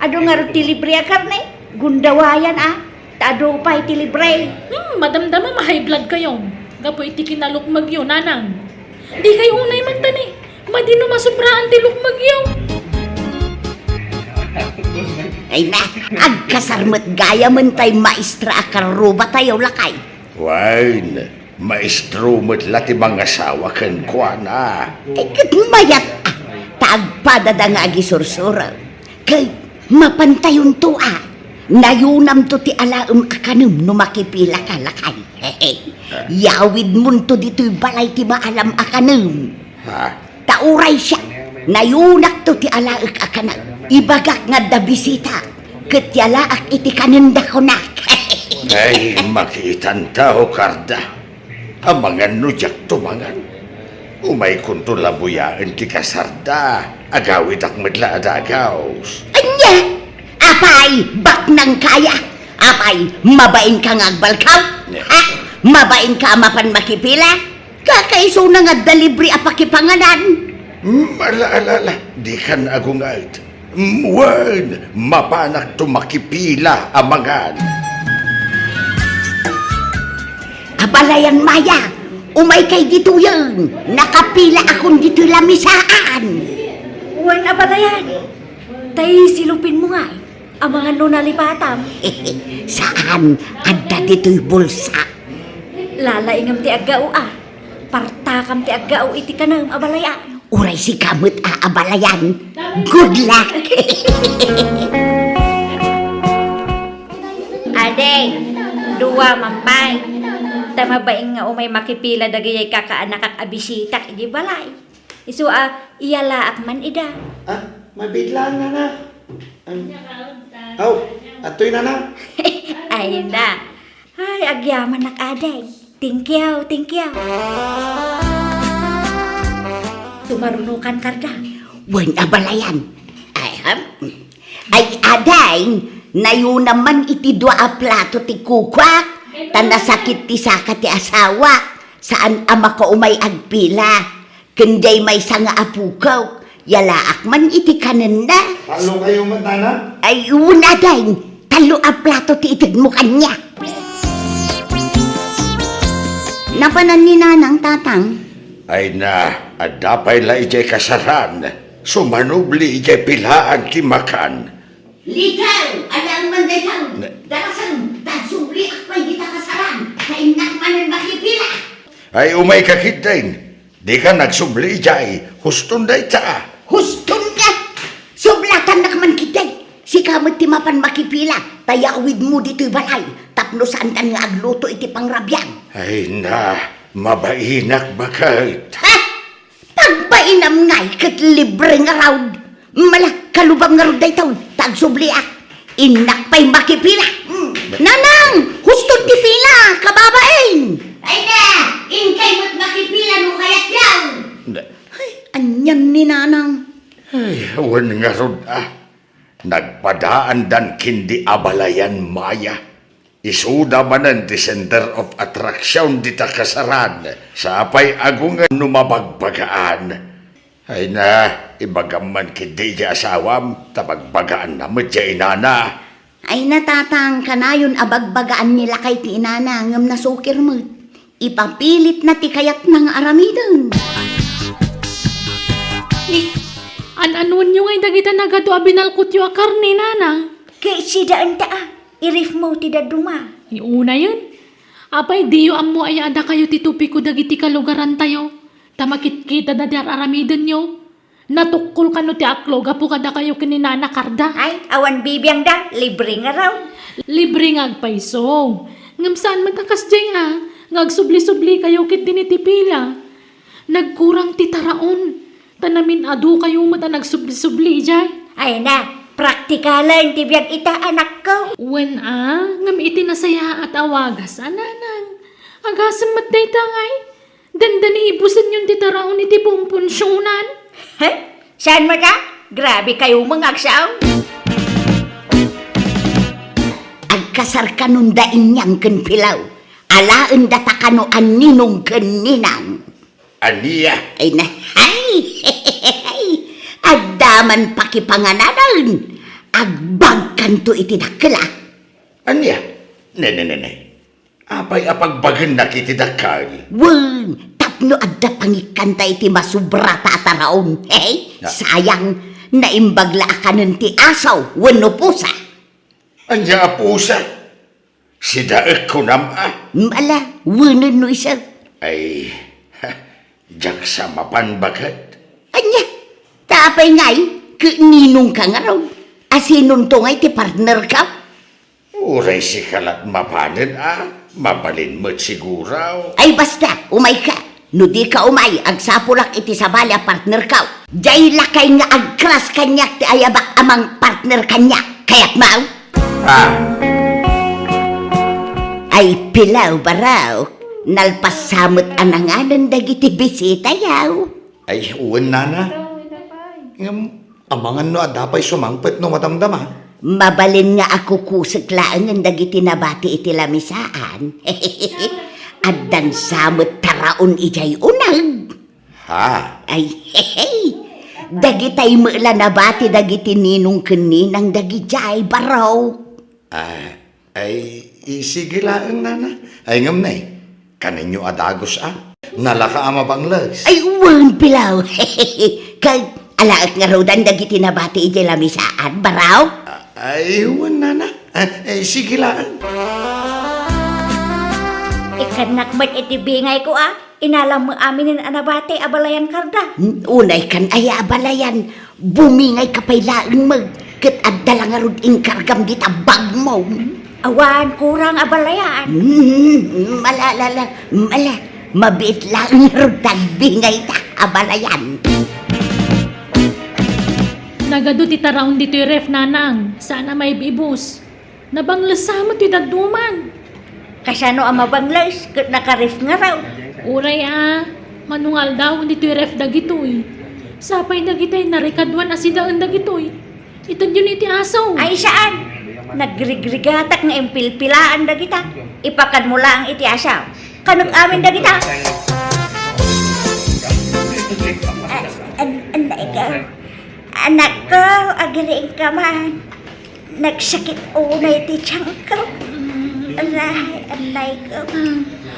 Adu ngarud ti libre a karne, gundawayan a. Ta adu pay ti libre. Hmm, madamdama ma-high blood kayo. Gapu iti kinalukmegyo, nanang. Dikay unay man tani. Madi no masubraan ti lukmegyo. Ay na, agkasar met gayamen tay maestra a karrubatayo, lakay. Wen, maestro met la ti mangasawa kenkuana. Ay, ket mayat a, ta agpadada nga agisursuro. Ket mapantayonto a, nayunamto ti alaem a kanem no makipilaka, lakay. Yawidmonto ditoy balay ti maalam a kanem. Ha? Ta uray siak, nayunakto ti alaek a kanem. Ibagak nga adda bisita, ket yalaak iti kanenda kunak. Ay, makiitan tao, Karda. Amangan no diakto mangan. Umaykonto labuyaen ti kasarda. Agawidak met la a dagaws. Ania? Apay, baknang kaya? Apay, mabainka nga agbalkaw? Ne. Ha? Mabainka a mapan makipila? Kakaisuna nga adda libre a pakipanganan. Mm, ala, ala, ala. Dikan agunget. Mm, wen, mapanakto makipila a mangan. Abalayan, Maya, umaykay ditoyen. Nakapila akon ditoy lamisaan. Wen, abalayan. Tay silupinmo ngay. Amangan no nalipatam. Saan, adda ditoy bulsa. Lalaingam ti aggao a. Partakam ti aggao iti kanem, abalayan. Uray sika met a abalayan. Good luck. Adi, dua man pay. Ta mabain nga umay makipila dagiti kakaanakak a bisitak iti balay. Isu a, iyalaak man ida. Ah, mabitlaan, nana. Am, aw, atoy, nana. Ay na. Ay, agyamanak, ading. Thank you, thank you. Tumarunokan, Karda. Wen, abalayan. Ay, ham? Ay, ading, nayunam man iti dua a plato ti kukuak, ta nasakit ti saka ti asawa, saan a makaumay agpila. Ken diay maysa nga apokok, yalaak man iti kanenda. Tallo kayo met, nana? Ay, wen, ading, tallo a plato ti itedmo kaniak. Napanan ni nanang, tatang? Ay na, adda pay la idiay kasaran. Sumanubli idiay pilaan ti makan. Lito, alaem man dayta. Ne- Darasem, ta agsubliak Ay, umayka ketdin. Dika nagsubli idiay. Huston dayta. Huston nga! Sublatannak man ketdi. Sika met ti mapan makipila, ta yawidmo ditoy balay, tapno saantan nga agluto iti pangrabiam. Ay na, mabainak baket. Ha? Pagbainam ngay ket libre nga raud. Mala, kalubam ngarud daytoy, ta agsubliak. Innak pay makipila. Hmm. Nanang, huston ti pila, kababain. Ay na, inkay met makipila no kayatyo. Da- Ay, anian ni Nanang. Ay, wen ngarud, ah. Nagpadaandan ken di abalayan Maya. Isuda manen ti center of attraction dita kasaran. Sapay agungen no mabagbagaan. Ay na, ibagam man ketdi iti asawam, ta bagbagaanna met ti inana. Ay na, Tatang, kanayon a bagbagaan ni lakay ti inana, ngem nasukir met. Ipapilitna ti kayatna nga aramiden. Ni, an-anuenyo ngay dagita nagadu a binalkotyo a karne, Nanang? Ket sidaenta a, i-refmo ti dadduma. Ay, unayen. Apay, diyo ammo aya a dakayo ti topiko dagiti kalugarantayo, ta makitkitada ti ar-aramidenyo? Natukkol kano ti aklo gapu kadakayo ken ni Nana Karda? Ay, awan bibiangda, libre nga raw. Libre nga agpayso. Ngem saan met a kasdiay a, nga agsubli-subli kayo ket dini ti pila. Nagkurang ti taraon, ta namin-adu kayo met a nagsubli-subli idiay. Ay na, praktikalen ti biag ita, anakko. Wen a, ngem iti nasayaat a wagas a, Nanang. Agasem met dayta ngay. Dandani ibusenyon ti taraon iti pumpunsionan. He? Saan met a? Grabe kayo, mga agsaw. Agkasar kanon da Inyang ken Pilaw. Alaenda ta kano a Ninong ken Ninang. Ania? Ay na, ay! Adda man pakipangananen. Agbagkanto iti dakkel a. Ania? Ne, ne, ne, ne. Apay a pagbagennak iti dakkel? Wen, tapno adda pangikkanta iti masubrata a taraon. Hey, ah, sayang, naimbag la a kanen ti asaw wenno pusa. Ania a pusa? Sidaek kunam a? Ala, wenen no isu. Ay, ha, diak sa mapan baket. Ania, ta apay ngay, ket ninongka ngarud? Asinonto ngay ti partnerka? Uray sika lat mapanen a, mabalin met siguro. Ay basta, umayka. No dika umay, agsapulak iti sabali a partnerkaw. Diay lakay nga agkras kaniak ti ayabak a mangpartner kaniak. Kayatmo? Ah. Ay, Pilaw, Barok, nalpas sa met a nanganen dagiti bisitayo. Ay, wen, nana. Ngem, amangan no adda pay sumangpet no madamdama. Mabalin nga a kukusek laengen dagiti nabati iti lamisaan. Addan sa met taraon idiay uneg. Ha? Ay, hehe. Dagitay met la nabati dagiti ninong ken ninang dagidiay, Barok. Ah, Ay, i-, sige laeng, nana. Ay, ngem nay, kanenyo a dagus a. Nalaka a mabangles. Ay, wen, Pilaw. Ket alaek ngaruden dagiti nabati idiay lamisaan, Barok? A-, ay, wen, nana. A, ay, sige laeng. Ikkannak met iti bingayko a. Inalam met aminen a nabati a balayan, Karda. Hmm, unay kan aya a balayan, bumingayka pay laeng met, ket adda la ngarud inkargam dita bagmo. Awan kurang a balayan. Hmm, mala, la, la, mala, mabiit laeng ngarud ti agbingayta a balayan. Nagadu ti taraon ditoy ref, nanang, saan a maib-ibus. Nabangles sa met ti dadduma. Kasano a mabangles ket nakaref ngarud? Uray a, mano nga aldawen ditoy ref dagitoy. Sapay dagitay narikaduan a sidaen dagitoy. Itedyon iti aso. Ay, saan? Nagrigrigatak nga impilpilaan dagita. Ipakadmo laeng iti aso. Kanok amin dagita. Ah, an-, an-, ikaw. Anakko, agriingka man. Nagsakit unay ti tiyanko. Aray, anayko.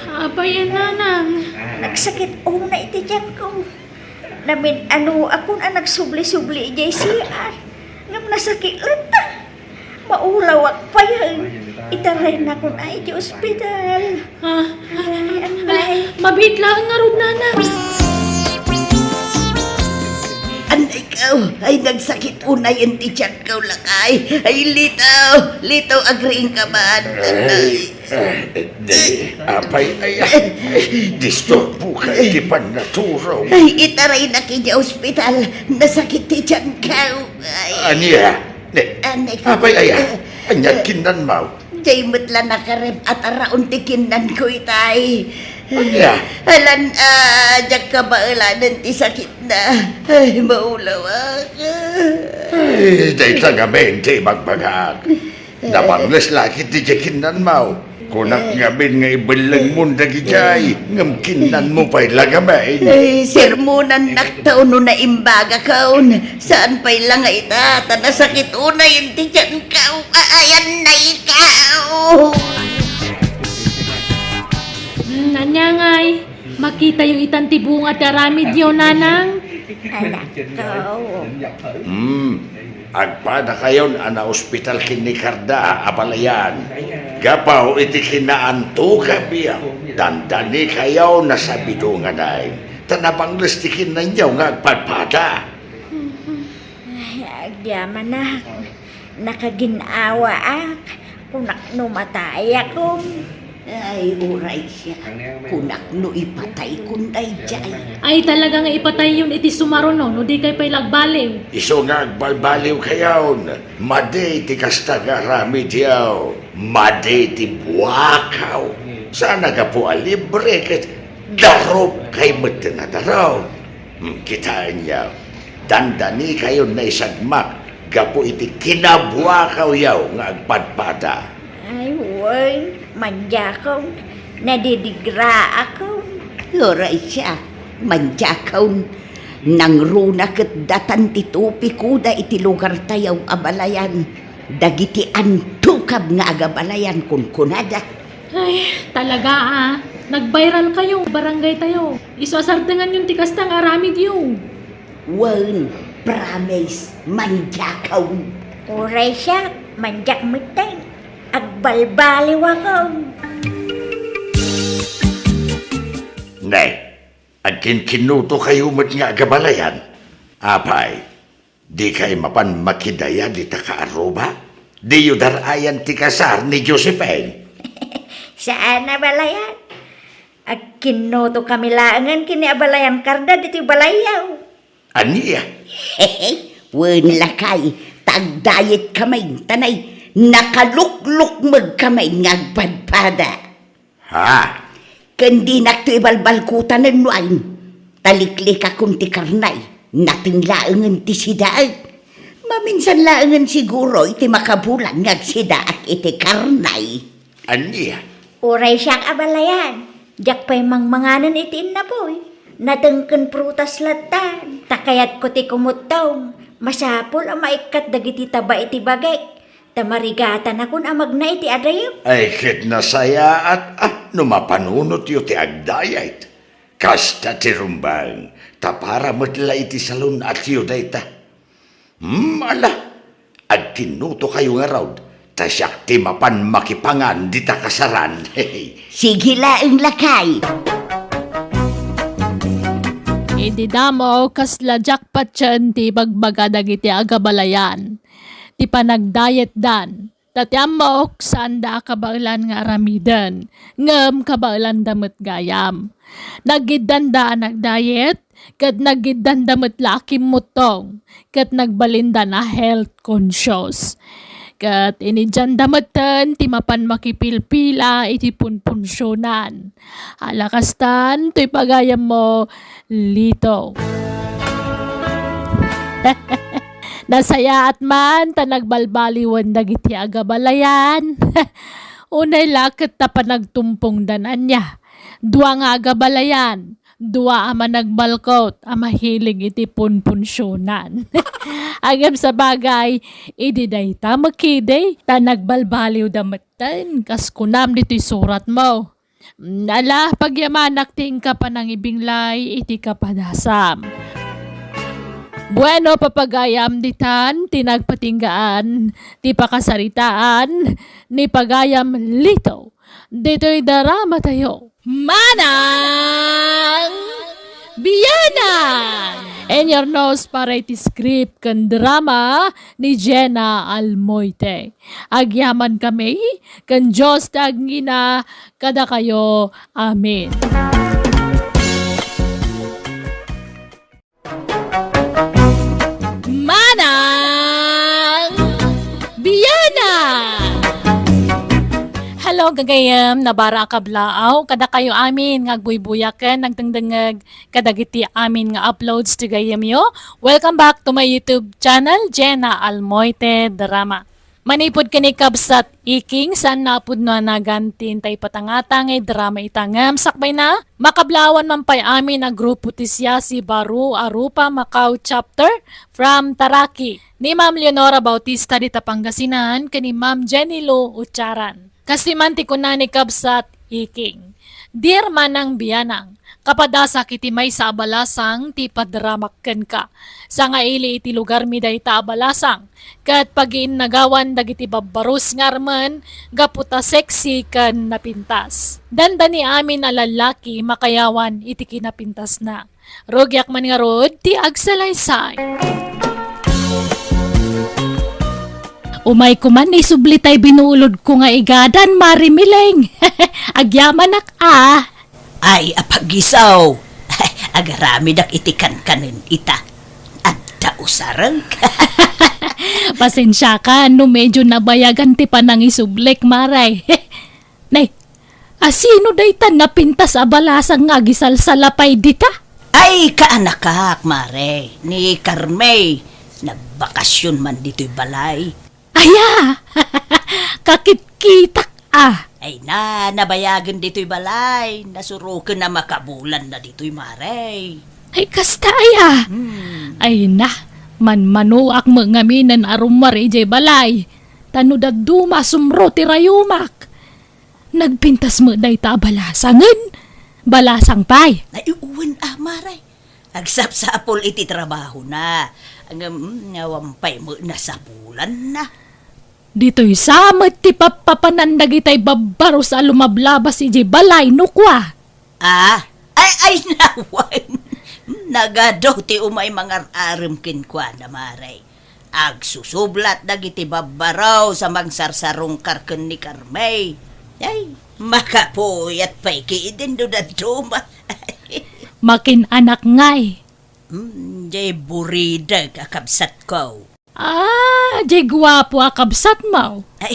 Ah, apay, nanang? Nagsakit unay ti tiyanko. Namin-ano akon a nagsubli-subli idiay C R. Ngem nasakit latta. Maulawak pay. Itaraynakon ay ti ospital. Ah, ay, anay. Mabiit laeng ngarud, nana. Anay kaw, ay nagsakit unay ti tiyankaw, lakay. Ay, Lito, Lito, agriingka man. Ay, anay. Eh, di, apay aya, disturbo ka iti pannaturaw. Ay, itaraynak iti ospital. Nasakit ti tiyankaw. Ay. Ania? Ne, anay. Apay aya? Ania ti kinnanmo? Jay met la nakarem a taraon ti kinnanko itay. Ania? Alan, ah, diak kabaelan ti sakitna. Ay, maulawak. Ay, dayta ngamin ti ibagbagak. Nabangles la ket diay kinnanmo. Kunak ngamin nga ibellengmon dagidiay, ngem kinnanmo pay la ngamin. Ay, sermonannak ta no naimbagakon. Saan pay la nga ita, ta nasakit unay ti tiyankaw. Ay, anay kaw. Hmm, ania ngay? Makitayo itan ti bunga ti aramidyo, nanang? Anakko. Hmm. Agpadakayon a naospital ken ni Carda a balayan. Gapu iti kinaantukabyo, dandanikayo a sabidonganay. Ta nabangles ti kinnanyo nga agpadpada. Ay, agyamanak. Nakagin-awaak. Kunak no matayakon. Ay, uray siak. Kunak no ipataykon daydiay. Ay, talaga nga ipatayyon iti sumaruno, no dikay pay la agbaliw. Isu nga agbalbaliwkayon, madi ti kasta nga aramidyo, madi ti buakaw. Saan a gapu a libre ket darupkay met ti nadarup. Hmm, kitaenyo, dandanikayon naisagmak gapu iti kinabuakayo nga agpadpada. Ay, wen, mandiakon, nadidigraakon. Uray siak, mandiakon, nangruna ket datan ti tupikoda iti lugartayo a balayan. Dagiti antukab nga agabalayan kunkunada. Ay, talaga, ah. Nagbayralkayo, barangaytayo. Isu a sardenganyon ti kasta nga aramidyo. Wen, promise, mandiakon. Uray siak, mandiak metten. Agbalbaliwakon. Ne, agkinkinnutokayo met nga agabalayan. Apay, dikay mapan makidayad ita kaarruba? Diyo dar-ayan ti kasar ni Josephine? Saan a balayan. Agkinnutokami laengen ken ni abalayan Carda ditoy balayyo. Ania? Wen, lakay, ta agdiet kami, ta nay, nakaluklukmeg kami nga agpadpada. Ha? Ken dinakto ibalbalkutanen no ain, ta liklikakon ti karnay, nateng laengen ti sidaek. Maminsan laengen siguro iti makabulan nga agsidaak iti karnay. Ania? Uray siak a balayan, diak pay mangmanganen iti innapoy. Nateng ken prutas lattan, ta kayatko ti kumuttong. Masapul a maikkat dagiti taba iti bagik, ta marigatanakon a magna iti adayo. Ay, ket nasayaat, ah, no mapanunotyo ti agdayet. Kasta ti rumbeng, ta para met la iti salun-atyo dayta. Hmm, ala, agkinnutokayo ngarud, ta siak ti mapan makipangan dita kasaran. Sige laeng, lakay. Idi damo, kasla jackpot ti ibagbaga dagiti agabalayan. Ti panagdayetdan, ta ti ammok, saanda a kabaelan nga aramiden, ngem kabaelanda met gayam. Nagiddanda a nagdayet, ket nagiddanda met la a kimmuttong, ket nagbalindan a health conscious. Ket inidianda metten ti mapan makipilpila iti punpunsionan. Ala kastan, toy pagayammo, Lito. Nasayaat man ta nagbalbaliwen dagiti agabalayan. Unay la ket ta panagtumpongdan ania. Dua nga agabalayan, dua a managbalkut a mahilig iti punpunsionan. Ngem sabagay, idi dayta met idi, ta nagbalbaliwda metten, kas kunam ditoy suratmo. Mm, ala, pagyamanak ti inka panangibinglay iti kapadasam. Bueno, papagayam, ditan ti nagpatinggaan ti pakasaritaan ni pagayam Lito ditoy drama tayo. Manang Bianang! And your nose para iti script ken drama ni Jenna Almoite. Agyaman kami ken Dios ti agngina kadakayo. Amen. Manang Bianang! Hello, gagayem, nabara a kablaaw, kadakayo amin nga agbuybuyaken, nagdengdengngeg kadagiti amin nga uploads ti gayemyo. Welcome back to my YouTube channel, Jenna Almoite Drama. Manipud ken ni Kabsat Iking, saan na a pudno a nagan ti intay patangata nga idrama ita ngem sakbayna, makablaawan man pay amin a grupo ti Siasi Baru a Rupa Macau Chapter from Taraqui, ni Ma'am Leonora Bautista dita Pangasinan ken ni Ma'am Jenny Lou Utiaran. Kastoy man ti kuna ni Kabsat Iking, "Dear Manang Bianang, kapadasak iti maysa a balasang ti ipadramak kenka. Sangaili iti lugarmi dayta a balasang, ket pagiinnagawan dagiti babbaros nga armen gapu ta sexy ken napintas. Dandani amin a lallaki makayawan iti kinapintasna. Rugiak man ngarud ti agsalaysay." Umayko man isubli tay binuulodko nga igadan, Mare Mileng. Agyamanak a. Ay, apagisaw. Agaramidak iti kankanen ita. Adda usareng. Pasensiakan no medyo nabayagan ti panangisublik, Mare. Nay, asino dayta napintas a balasang nga agisalsalapay dita? Ay, kaanakak, Mare, ni Carme. Nagbakasyon man ditoy balay. Aya! Kakitkitak a. Ay na, nabayagen ditoy balay. Nasuroken a makabulan na ditoy, Mare. Ay, kasta aya. Hmm. Ay na, manmanuak met ngamin a rummuar idiay balay. Ta no dadduma, sumro ti rayumak. Nagpintas met dayta a balasangen. Balasang pay. Ay, wen a, Mare. Agsapsapul iti trabahona. Ngem, mm, awan pay met nasapulanna. Ditoy sa met ti pappapanan dagitay babbaros a lumablabas idiay balay, no kua? Ah? Ay, ay, nawan. Nagadu ti umay mangar-arem kenkuana, Mare. Agsusublat dagiti babbaros a mangsarsarungkar ken ni Carme. Ay, makapuyat pay ketdin no dadduma. Makin-anak ngay. Hmm, jay buridek a kabsatko. Ah, jay guapo a kabsatmo. Ay.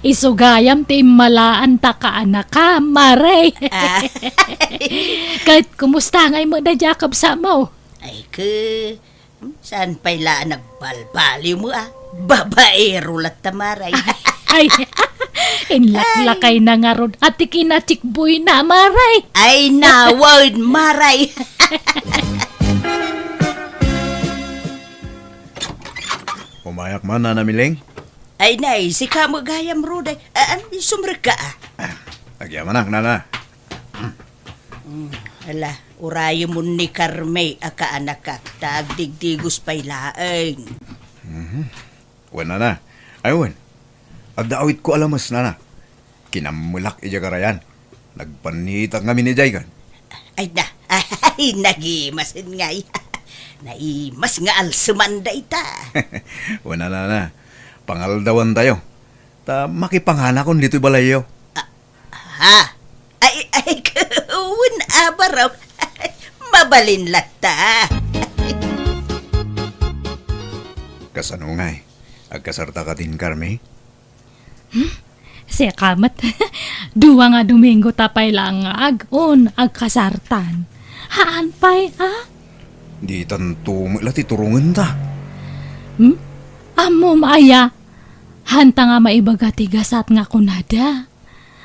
Isu gayam ti immalaanta kaanakam, Mare. Ah. Ket kumusta ngay met daydiay a kabsatmo? Ay, ke, hmm, saan pay la a nagbalbaliwmo a? Babaero latta, Mare. Ay, inlaklakay na ngarud. Ati kinachikboy na, Mare. Ay, nawan, Mare. Umayak man, Nana Mileng. Ay, nay, sika met gayam, Ruday. Ah, ah, sumrekka, ah. Ah, agyamanak, Nana. Mm, ala, urayemon ni Carme a kaanakak, ta agdigdigos pay laeng. Mhm. Wen, Nana. Ay, wen. Adda awitko a lames, Nana. Kinammelak idiay karayan. Nagpannitak ngamin idiay kan. Ay na, ay, nagimasen ngay. Naimas nga alseman dayta. Wen, Nana. Pangaldawantayo. Ta makipanganakon ditoy balayyo. Ah, ha? Ay, ay, wen a barok. Mabalin latta. Kasano ngay? Agkasarta ka ken Carme? Hmm? Sika met. Dua nga Domingo ta pay laeng nga ag-un, agkasartan. Haan pay, a? Ditanto met la ti turongenta. Hmm? Ammom aya? Hanta nga maibaga ti gasat nga kunada.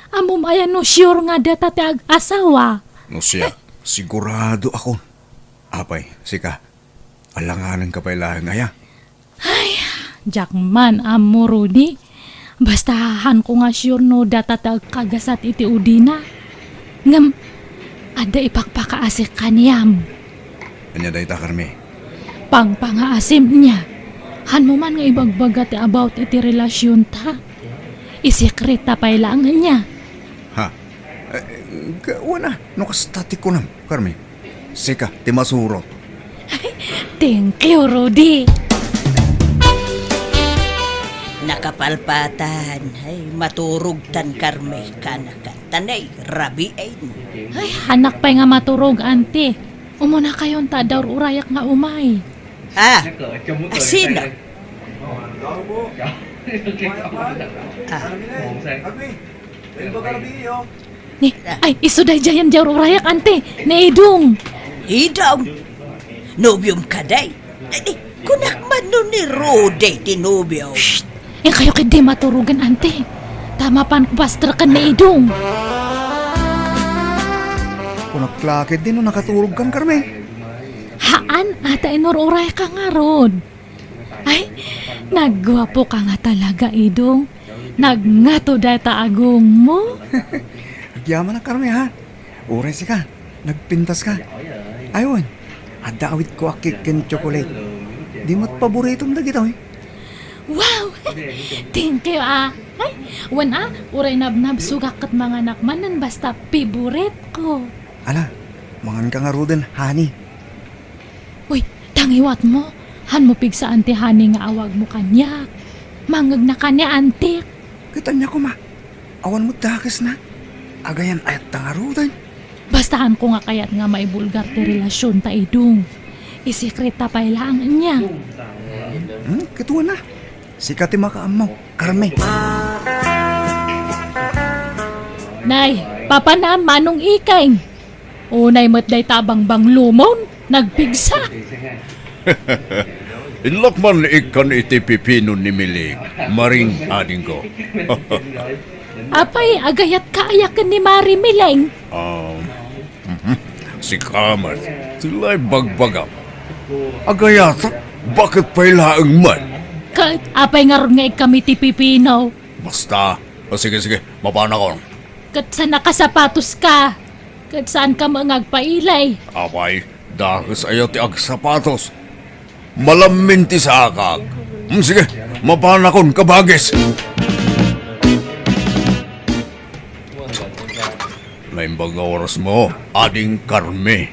Ammom aya no sure nga data ti ag-asawa? No siak, sigurado akon. Apay, sika, alanganenka pay laeng aya? Ay, diak man ammo, Rudy. Basta haanko nga sure no data ti agkagasat iti udina. Ngem, adda ipakpakaasik kaniam. Ania dayta, Carme? Pangpangaasim ania. Hanmo man nga ibagbaga ti about iti relasionta. Isekreta pay laeng ania. Ha? Eh, ka-, wen a, no kasta ti kunam, Carmen. Sika ti masurot. Thank you, Rudy. Nakapalpatan. Ay, maturogtan, Carmen. Kanakan. Tanay, rabiin. Ay, hanak pay nga maturog, Auntie. Umunakayon ta adda ur-urayak nga umay. Ah, asino? Ah. Ni, ay, isu daydiay ur-urayak, Auntie. Ni Idong. Idong? Nobiom kadi? Ay, di, kunak man no ni Rudy ti nobio. Shh! Inkayo ketdi maturogen, Auntie. Ta mapan ko pastreken ni Idong. Kunak la ketdi no nakaturogkan, Carmen. Haan, ata inur-urayka ngarud. Ay, nagguapoka nga talaga, Idong. Nagngato dayta agongmo. Agyamanak, Carmen, ha? Uray sika, nagpintaska. Ay, wen, adda awitko a cake ken chocolate. Di met paboritom dagitoy? Wow! Thank you, ah. Ay, wen, ah, uray nabnabsogak ket manganak manen basta favorite ko. Ala, manganka ngaruden, honey. Uy, ta ngiwatmo, hanmo pigsaan ti honey nga awagmo kaniak. Mangegnaka ni Auntie. Ket ania koma, awan met dakesna. Agayan-ayatta ngaruden. Basta hanko nga kayat nga maibulgar ti relasionta, Idong. Isekreta pay laeng ania. Hmm, ket wen a. Sika ti makaammo, Carmen. Nay, papanam, Manong Ikeng. Unay met dayta a bangbanglomon, nagpigsa. Inlak man ikkan iti pipino ni Miling, Maring adingko. Apay, agayatka aya ken ni Mari Miling? Um, mhm. Sika met, ti la ibagbagam. Agayatak, baket pay laeng met. Ket apay ngarud nga ikkam iti pipino? Basta. O, sige, sige, mapanakon. Ket saan a kasapatoska? Ket saanka met nga agpailay? Apay, dakes aya ti agsapatos? Malammin ti sakak. Hmm, sige, mapanakon, kabagis. Naimbag nga orasmo, Ading Carmi.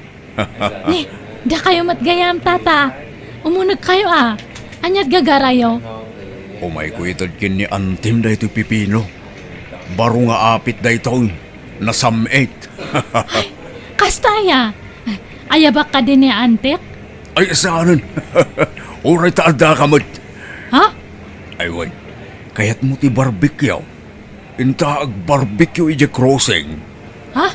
Ni, dakayo met gayam, Tata. Umunegkayo a. Ania't gagarayo? Umayko ited ken ni Antim daytoy pipino. Baro nga apit daytoy. Nasam-it. Ay, kasta aya? Ayabak kadi ni Antik? Ay, saanen. Uray ta addaka met. Ha? Ay, wen. Kayatmo ti barbecue? Inta agbarbecue idiay crossing. Ha?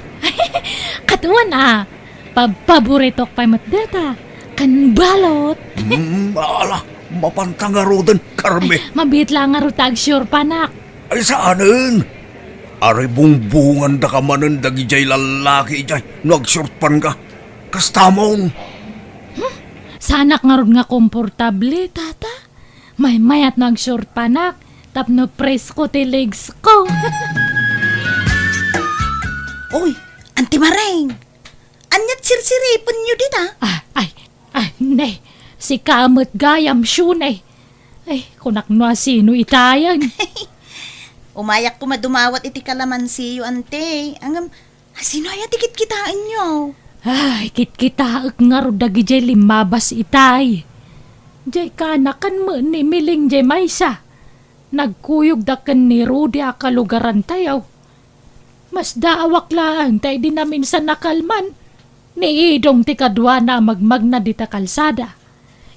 Ket wen a. Pab-, paboritok pay met dayta. Ken balot. Hmm, ala, mapanta ngaruden, Carmi. Mabiit la ngarud ta agsiurpanak. Ay, saanen. Aray bungbungandaka manen dagidiay lallaki idiay no agsiurpanka. Kastamon. Hmm? Saanak ngarud nga komportable, Tata? Maymayat no agsiurpanak, tapno presko ti legs ko. Oy, Anti Mareng! Ania't sirsiripenyo dita? Ah, ay, ay, ne, sika met gayam, Shunay. Ay, kunak no asino itayen. Umayak koma dumawat iti kalamansiyo, Ante. Ngem, asino aya ti kitkitaenyo? Ay, kitkitaek ngarud dagidiay limmabas itay. Diay kaanakan met ni Miling diay maysa. Nagkuyogda ken ni Rudy a kalugarantayo. Masdaawak laeng ta idi naminsan a kalman, ni Idong ti kaduana a magmagna dita kalsada.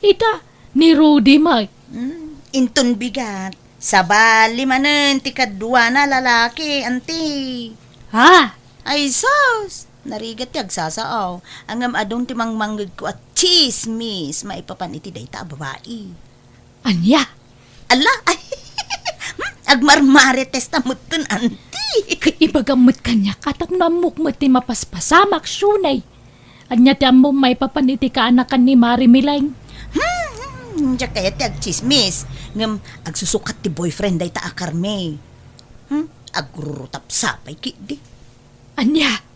Ita, ni Rudy met. Hmm, inton bigat, sabali manen ti kaduana a lalaki, Anti. Ha? Ay, sus! Narigat ti agsasao. Ngem adun ti mangmangngegko a tsismis maipapan iti dayta a babai. Ania? Ala, ay, hmm, agmarmaretesta metten, Anti. Ket ibagam met kaniak a tapno ammok met ti mapaspasamak, Shunay. Ania ti ammom maipapan iti kaanakan ni Mari Miling? Hmm, hmm, diak kayat ti agtsismis. Ngem agsusukat ti boyfriend dayta a Carmi. Hmm, agrurutapsa pay ketdi. Ania?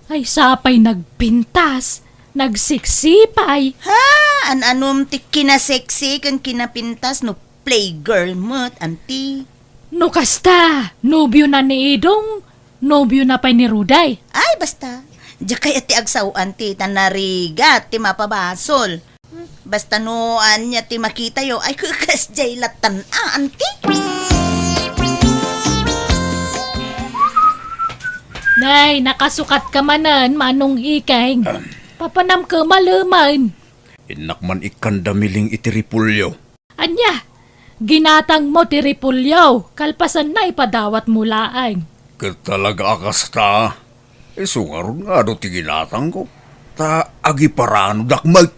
Ay, sapay nagpintas, nagsiksipay. Ha? An-anom ti kinasexy ken kinapintas no playgirl met, anti? No kasta, nobiona ni Idong, nobiona pay ni Ruday. Ay, basta. Diak kayat ti agsao, anti, ta narigat ti mapabasol. Basta no ania ti makitayo, ay, kasdiay lattan, a, anti? Nay, nakasukat ka manen, Manong Ikeng. Papanam ka maleman. Innak man ikkanda miling iti repolyo. Ania? Ginatang mo ti repolyo, kalpasanna ipadawat mo laeng. Ket talaga a kasta? Isu ngarud nga adu ti ginatangko, ta agiparanodak met.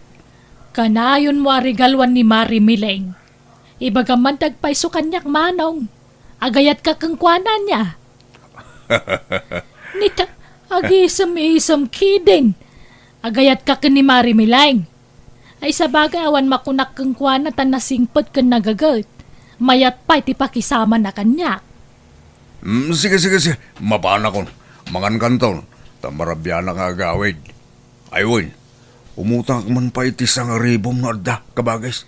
Kanayon mo a regaluan ni Mari Miling. Ibagam man ti agpayso kaniak, Manong. Agayatka kenkuana ania? Nita, agisem-isem kidin. Agayatka ken ni Mari Miling. Ay, sabagay, awan makunak kenkuana ta nasingpet ken nagaget. Mayat pay ti pakisamana kaniak. Mm, sige, sige, sige. Mapanakon. Mangankanton. Ta marabianak nga agawid. Ay wen, umutangak man pay iti sangaribom no adda, kabagis.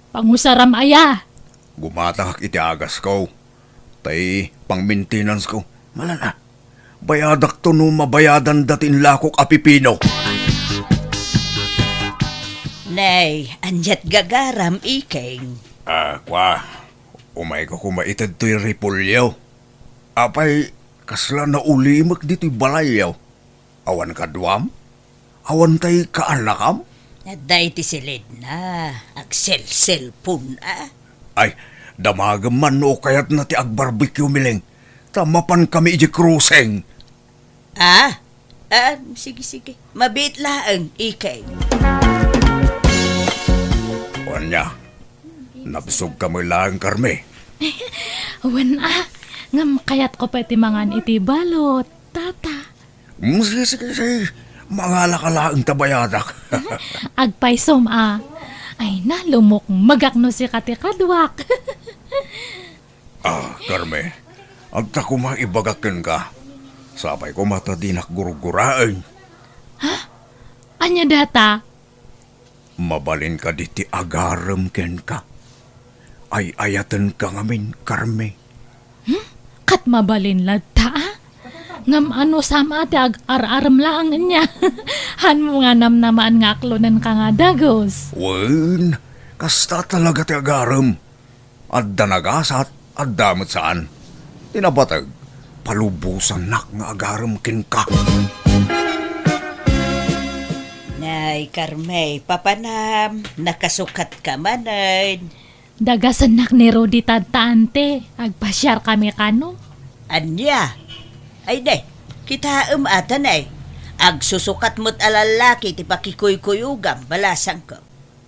Pangusaram aya? Gumatangak iti agasko. Tay pang-maintenance ko. Malan a. Bayadakto no mabayadan dati inlakok a pipino. Nay, aniat gagaram, Ikeng? Ah, kwa. Umayko koma ited toy repolyo. Apay, kasla naulimek ditoy balayyo? Awan kaduam? Awan tay kaanakam? Adda iti silidna, agselselpon a. Ay, damagem man no kayatna ti agbarbecue, Miling. Ta mapankami idiay crossing. Ah? Ah, sige, sige. Mabiit laeng, Ikeng. Ania, nabsogka met laeng, Carme? Wen a, ngem kayatko pay ti mangan iti balot, tata. Mm, sige, sige, sige. Mangalaka laeng ta bayadak. Agpaysom a. Ay na, lumukmegak no sika ti kaduak. Ah, Carme, adda koma ibagak kenka. Sapay koma ta dinak gurguraen. Ha? Ania data? Mabalin kadi ti agarem kenka? Ay-ayatenka ngamin, Carme. Hmm? Ket mabalin latta, a? Ngem anusam a ti ag-ar-arem laeng ania? Hanmo nga namnamaan nga aklonenka nga dagus. Wen, kasta talaga ti agarem. Adda nagasat, adda met saan. Ti napateg, palubosannak nga agarem kenka. Nay, Carme, papanam, nakasukatka manen. Dagasennak ni Rudy tadta, ante. Agpasiarkami kano. Ania? Ay, de, kitaem a ta, nay. Agsusukat met a lallaki ti pakikuykuyogam, balasangko.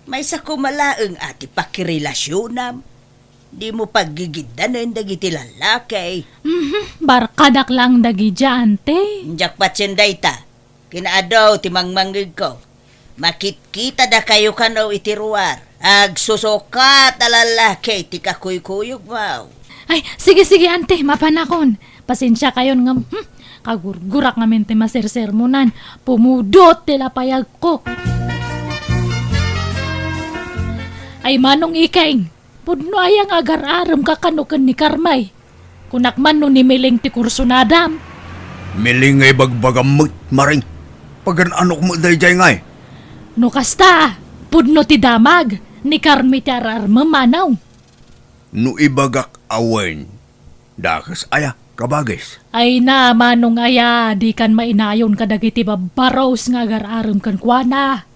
Maysa koma laeng a ti pakirelasionam. Dimo paggigiddanen dagiti lallaki. Mhm, barkadak laeng dagidiay, ante. Diak patien dayta. Kinaadu ti mangmangngegko. Makitkitadakayo kano iti ruar. Agsusukat a lallaki ti kakuykuyogmo. Ay, sige, sige, ante, mapanakon. Pasensiakayon ngem, hmm, kagurgurak ngamin ti masersermonan. Pumudot ti lapayagko. Ay, Manong Ikeng, pudno aya nga agar-aremka kano ken ni Carmay? Kunak man no ni Miling ti kursunadam. Miling nga ibagbagam met, Maring. Pagan-anok met daydiay ngay? No kasta, pudno ti damag, ni Carmay ti ar-armem, Manong. No ibagak a wen, dakes aya, kabagis? Ay na, Manong aya, dikan mainayon kadagiti babbaros nga agar-arem kenkuana.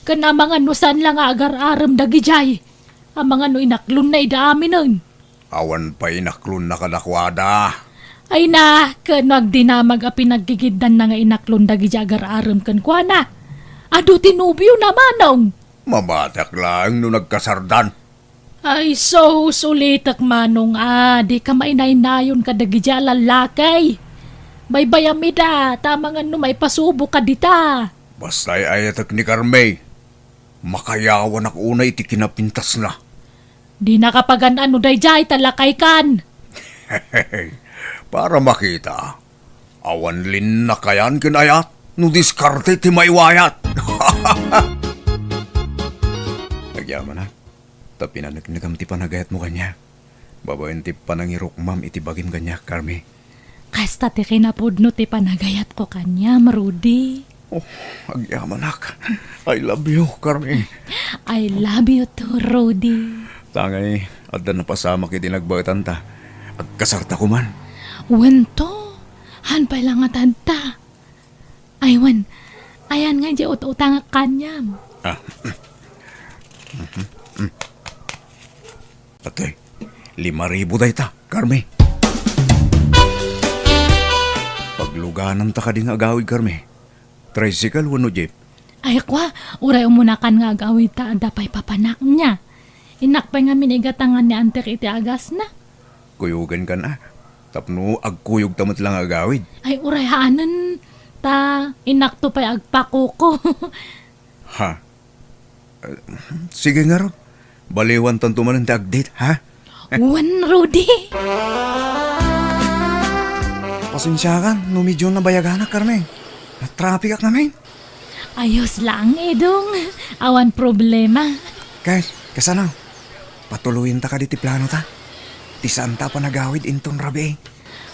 Ken amangan no saan la nga agar-arem dagidiay, amangan no inaklonna ida aminen. Awan pay inaklonna kadakuada. Ay na, ken no agdinamag a pinaggigiddanna nga inaklon dagidiay agar-arem kenkuana. Adu ti nobiona, Manong. Mabatiak laeng no nagkasardan. Ay sus, ulitek, Manong a, dika mainaynayon kadagidiay a lallaki. Baybayam ida, ta amangan no maipasuboka dita. Basta ay-ayatek ni Carmay. Makayawanak unay iti kinapintasna. Dinaka pagan-an no daydiay ta lakaykan. Para makita, awan linnakayan ken ayat no diskarte ti maiwayat. Agyamanak, ta pinaneknekam ti panagayatmo kaniak. Babaen ti panangirukmam iti bagim kaniak, Carmi. Kasta ti kinapudno ti panagayatko kaniam, Rudy. Oh, agyamanak. I love you, Carmi. I love you too, Rudy. Tangay, adda napasamak iti nagbaetanta. Agkasarta koman. Wen to, han pay la nga tadta. Ay, wen, ayan nga di ut-utangak kaniam. Ah. Atoy, lima ribu dayta, Carmi. Paglugananta kadi nga agawid, Carmi? Tricycle wenno jeep? Ay, kwa, uray umunakan nga agawid ta adda pay papanak niya. Innak pay ngamin igatangan ni Antek iti agasna. Kuyogen kan a. Tapno agkuyog ta met la nga agawid. Ay, uray haanen ta innak to pay agpakuko. Ha? Eh, sige ngarud. Baliwantanto manen ti agdate, ha? Wen, Rudy. Pasensiakan no medyo nabayaganak, Carmen. Natrapikak ngamin. Ayos lang, Idong. Awan problema. Kay, kasano? Patuloyenta kadi ti planota? Ti saanta a panagawid inton rabii.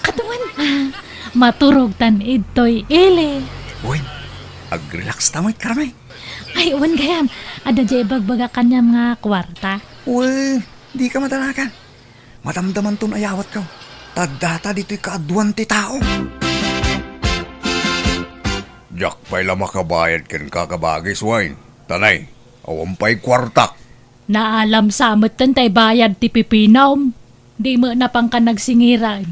Kaduan, ah, maturogtan idtoy ili. Wen, agrelax ta met, Carmen. Ay, wen gayam. Adda diay ibagbaga kaniam nga kuarta. Wen, dika madanagan. Madamdamanton ayawatko. Ta addata ditoy kaaduan ti tao. Diak pay la makabayad kenka, kabagis, Wayne. Tanay, awan pay kuartak. Naalam sa metten tay bayad ti pipinam. Di met napangkan nagsingiran.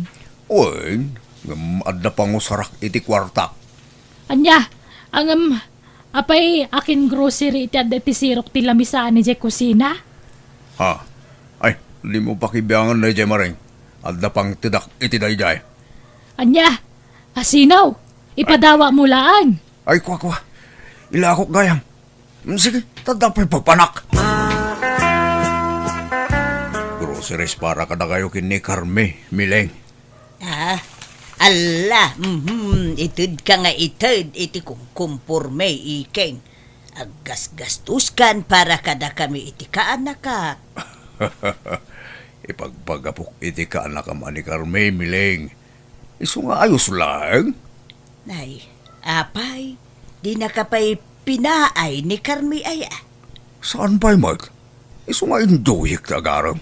Wen, ngem adda pangusarak iti kuartak. Ania, ngem, apay akin grocery iti adda iti sirok ti lamisaan idiay kusina? Ha? Ay, dimo pakibiangan daydiay, Maring. Adda pangtedak iti daydiay. Ania? Asinaw? Ipadawatmo laeng. Ay, kua, kua. Ilakok gayam. Mm, sige, tadda pay papanak. Groceries para kadakayo ken ni Carmi, Mileng. Ah, alla, mhm, itedka nga ited iti kumkumporme, Iking. Aggasgastuskan para kadakami iti kaanakak. Ipagpagapok iti kaanakam a ni Carmi, Mileng. Isu nga ayos laeng. Ay, apay, dinaka pay pinaay ni Carmi aya? Saan pay met? Isu nga induyek ti agarem.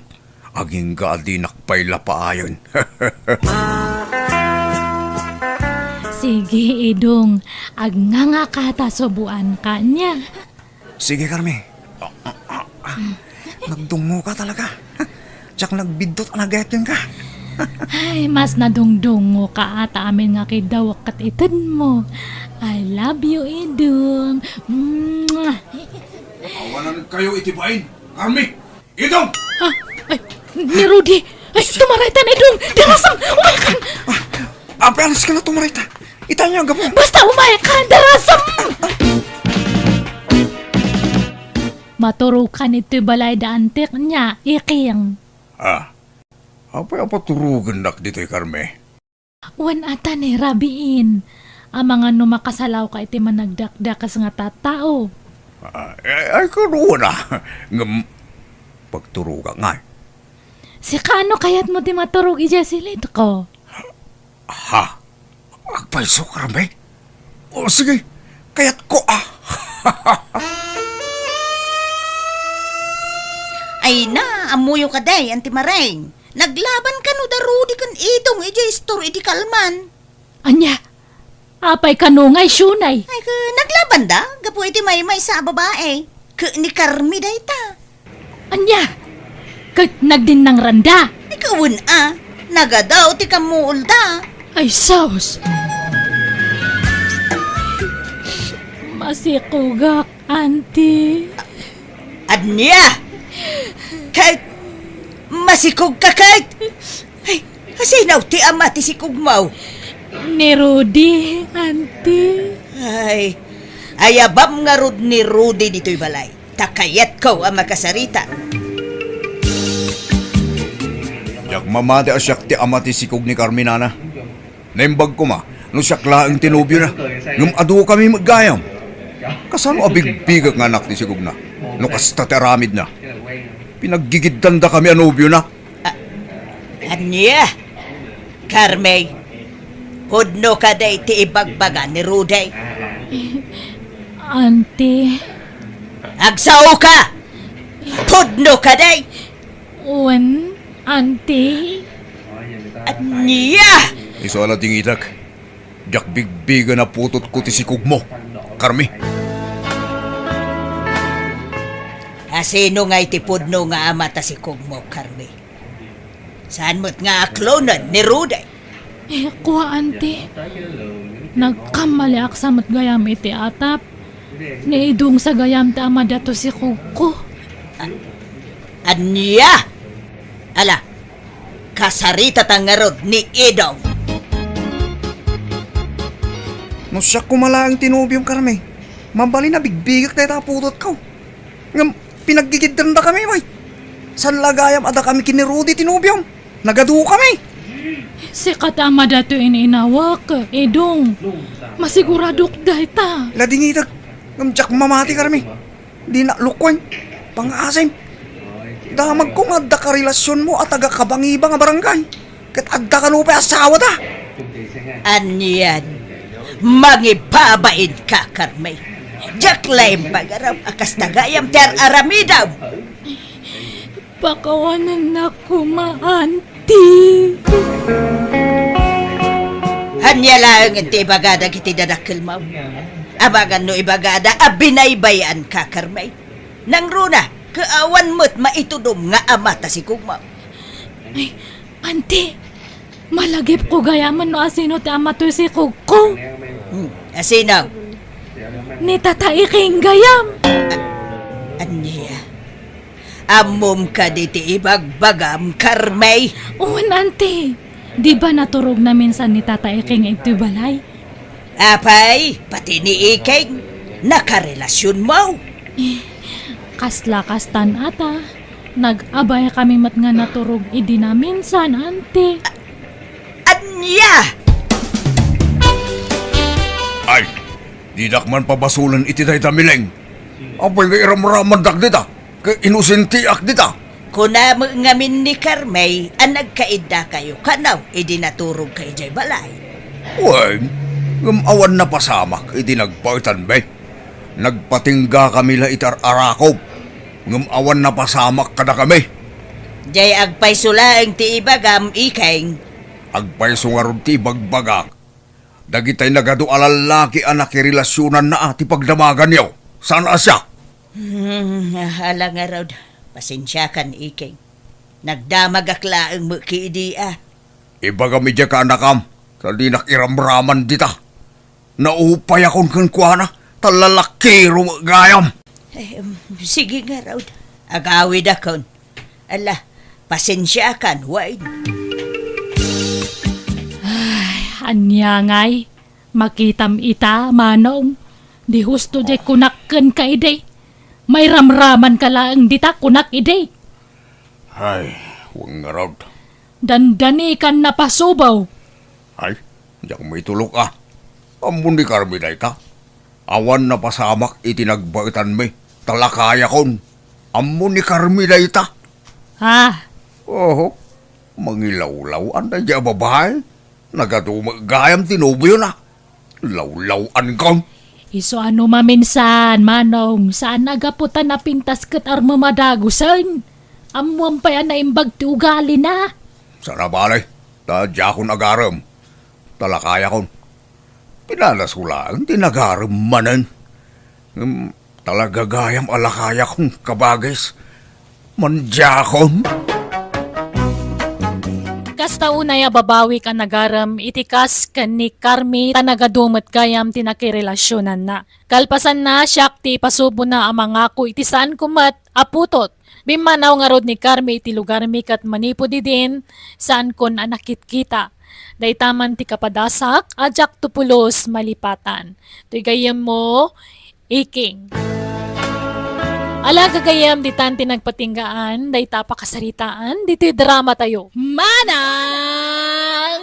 Agingga a dinak pay la paayen. Sige, Idong. Agngangaka ta suboanka nia. Sige, Carmi. Ah, ah, ah, ah. Nagdungoka talaga. Diak nagbiddut a nagayat kenka. Ay, mas nadungdungoka a ta amin nga kidawek ket itedmo. I love you, Idong. Mwah! Awanan kayo iti bain, Carmi! Idong! Ah, ay, ni Rudy! Ay, tumaraytan, Idong! Darasam! Umaykan! Ah, apay, alas ka na tumarayta. Itanya, gapo. Basta umaykan! Darasam! Maturokan ito'y balay da antik nia, Iking. Ah, apay a paturogennak dito'y, Carmi? Wen ata ni rabiin. Amangan no makasalawka iti managdakdakes nga tattao. Ah, ay, ay, kaduana. Ngem, pagturogak ngay. Sika, no kayatmo ti maturog idiay silitko? Ha? Agpayso, Carmi? O, sige. Kayatko, ah. Ay na, ammoyo kadi, Auntie Maring. Naglaban kano da Rudy ken Idong idiay istor iti kalman. Ania? Apay kano ngay, Shunay? Ay, ka, naglabanda gapu iti maymaysa a babae. Ket ni Carmi dayta. Ania? Ket nagdinnangranda? Ay, kawen a. Nagadaw ti kammuolda. Ay, sus! Masikogak. Auntie. Ania? Ket masikogka ket? Ay, asino ti ama ti sikogmo? Ni Rudy, Auntie. Ay, ayabam ngarud ni Rudy ditoy balay. Ta kayatko a makasarita. Diak mamati a siak ti ama ti sikog ni Carmi, nana. Naimbag koma no siak laeng ti nobiona, ngem adukami met gayam. Kasano a bigbigek nga anak ti sigogna? No kasta ti aramidna, pinaggigiddandakami a nobiona. A-, ania? Carmi, pudno kadi ti ibagbaga ni Rudy? Auntie. Agsaoka! Pudno kadi? Wen, Auntie. Ania? Isu a la dingitak. Diak bigbigen a putotko ti sikogmo, Carmi. A, sino ngay ti pudno nga ama ta sikogmo, Carmi? Saan met nga aklonen ni Rudy? Eh, kua, Auntie. Nagkammaliak sa met gayam iti atap. Ni Idong sa gayam ti ama daytoy sikogko. A-, ania? Ala, kasaritata ngarud ni Idong. No siak koma laeng ti nobiom, Carmi, mabalin a bigbigek dayta a putotko. Ngem pinaggigiddandakami, bay. Saan la gayam a dakami ken ni Rudy ti nobiom? Nagadukami. Sika ti ama daytoy ininawak, Idong. Masiguradok dayta. La dingitak, ngem diak mamati, Carmi. Dinak lukuen. Pangaasim. Damagko nga adda karelasionmo a taga-Kabangiba nga barangay. Ket adda kano pay asawada. Anian? Mangibabainka, Carmi. Diak laeng pagaram a kasta gayam ti ar-aramidem. Pakawanennak koma, Auntie. Ania laeng ti ibagada iti dadakkelmo? Amangan no ibagada a binaybay-anka, Carmi. Nangruna, ket awan met maitudom nga ama ta sikogmo. Ay, Auntie, malagipko gayam no asino ti ama toy sikogko. Hmm, asino? Ni Tata Iking gayam. A-, ania? Ammom kadi ti ibagbagam, Carmi? Wen, Auntie. Di ba naturogna minsan ni Tata Iking iti balay? Apay, pati ni Iking, nakarelasionmo? Eh, kasla kastan ata. Nag-abaykami met nga naturog idi na minsan, Auntie. A-, ania? Ay, dinak man pabasolen iti dayta, Miling. Apay nga iramramandak dita? Ket inosentiak dita. Kuna met ngamin ni Carmi a nagkaiddakayo kano idi naturogka idiay balay. Wen, ngem awan napasamak idi nagbaetanmi. Nagpatinggakami la iti ar-arakop, ngem awan napasamak kadakami. Diay agpayso laeng ti ibagam, Iking. Agpayso ngarud ti ibagbagak. Dagitay nagadu a lallaki a nakirelasionanna a ti pagdamaganyo. Saan a siak? Hmm, ala ngarud, pasensiakan, Iking. Nagdamagak laeng met kadi a. Ibagam idiay kaanakam, ta dinak iramraman dita. Naupayakon kenkuana, ta lalakiro met gayam. Eh, em, sige ngarud, agawidakon. Ala, pasensiakan, wen. Ay, ania ngay? Makitam ita, Manong. Di husto diay kunak kenka idi. Mairamramanka laeng dita kunak idi. Ay, wen ngarud. Dandani kan napasubaw. Ay, diak maitulok a. Ammo ni Carmi dayta. Awan napasamak iti nagbaetanmi, ta lakayakon. Ammo ni Carmi dayta. Ah. Oho, mangilawlaw-an daydiay a babai. Nagadu met gayam ti nobiona. Lawlaw-ankon. Isu a no maminsan, Manong, saan a gapu ta napintas ket armem a dagusen. Ammoam pay a naimbag ti ugalina. Saan a bale, ta diakon agarem. Ta lakayakon. Pinanasko laeng ti nagarem manen. Ngem talaga gayam a lakayakon, kabagis. Mandiakon. Kasta unay a babawik a nagarem iti kas ken ni Carmi ta nagadu met gayam ti nakirelasionanna. Kalpasanna, siak ti ipasubona a mangako iti saanko met a putot. Bimmanaw ngarud ni Carmi iti lugarmi ket manipud idin, saankon a nakitkita. Dayta man ti kapadasak a diakto pulos malipatan. Toy gayyemmo, Iking. Ala, gagayyem, ditan ti nagpatinggaan dayta a pakasaritaan ditoy dramatayo. Manang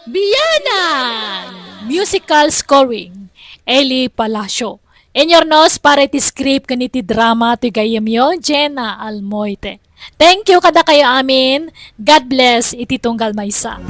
Biyanan! Musical scoring, Eli Palacio. Inurnos para iti script ken iti drama toy gayyemyo, Jenna Almoite. Thank you kadakayo amin. God bless iti tunggal maysa.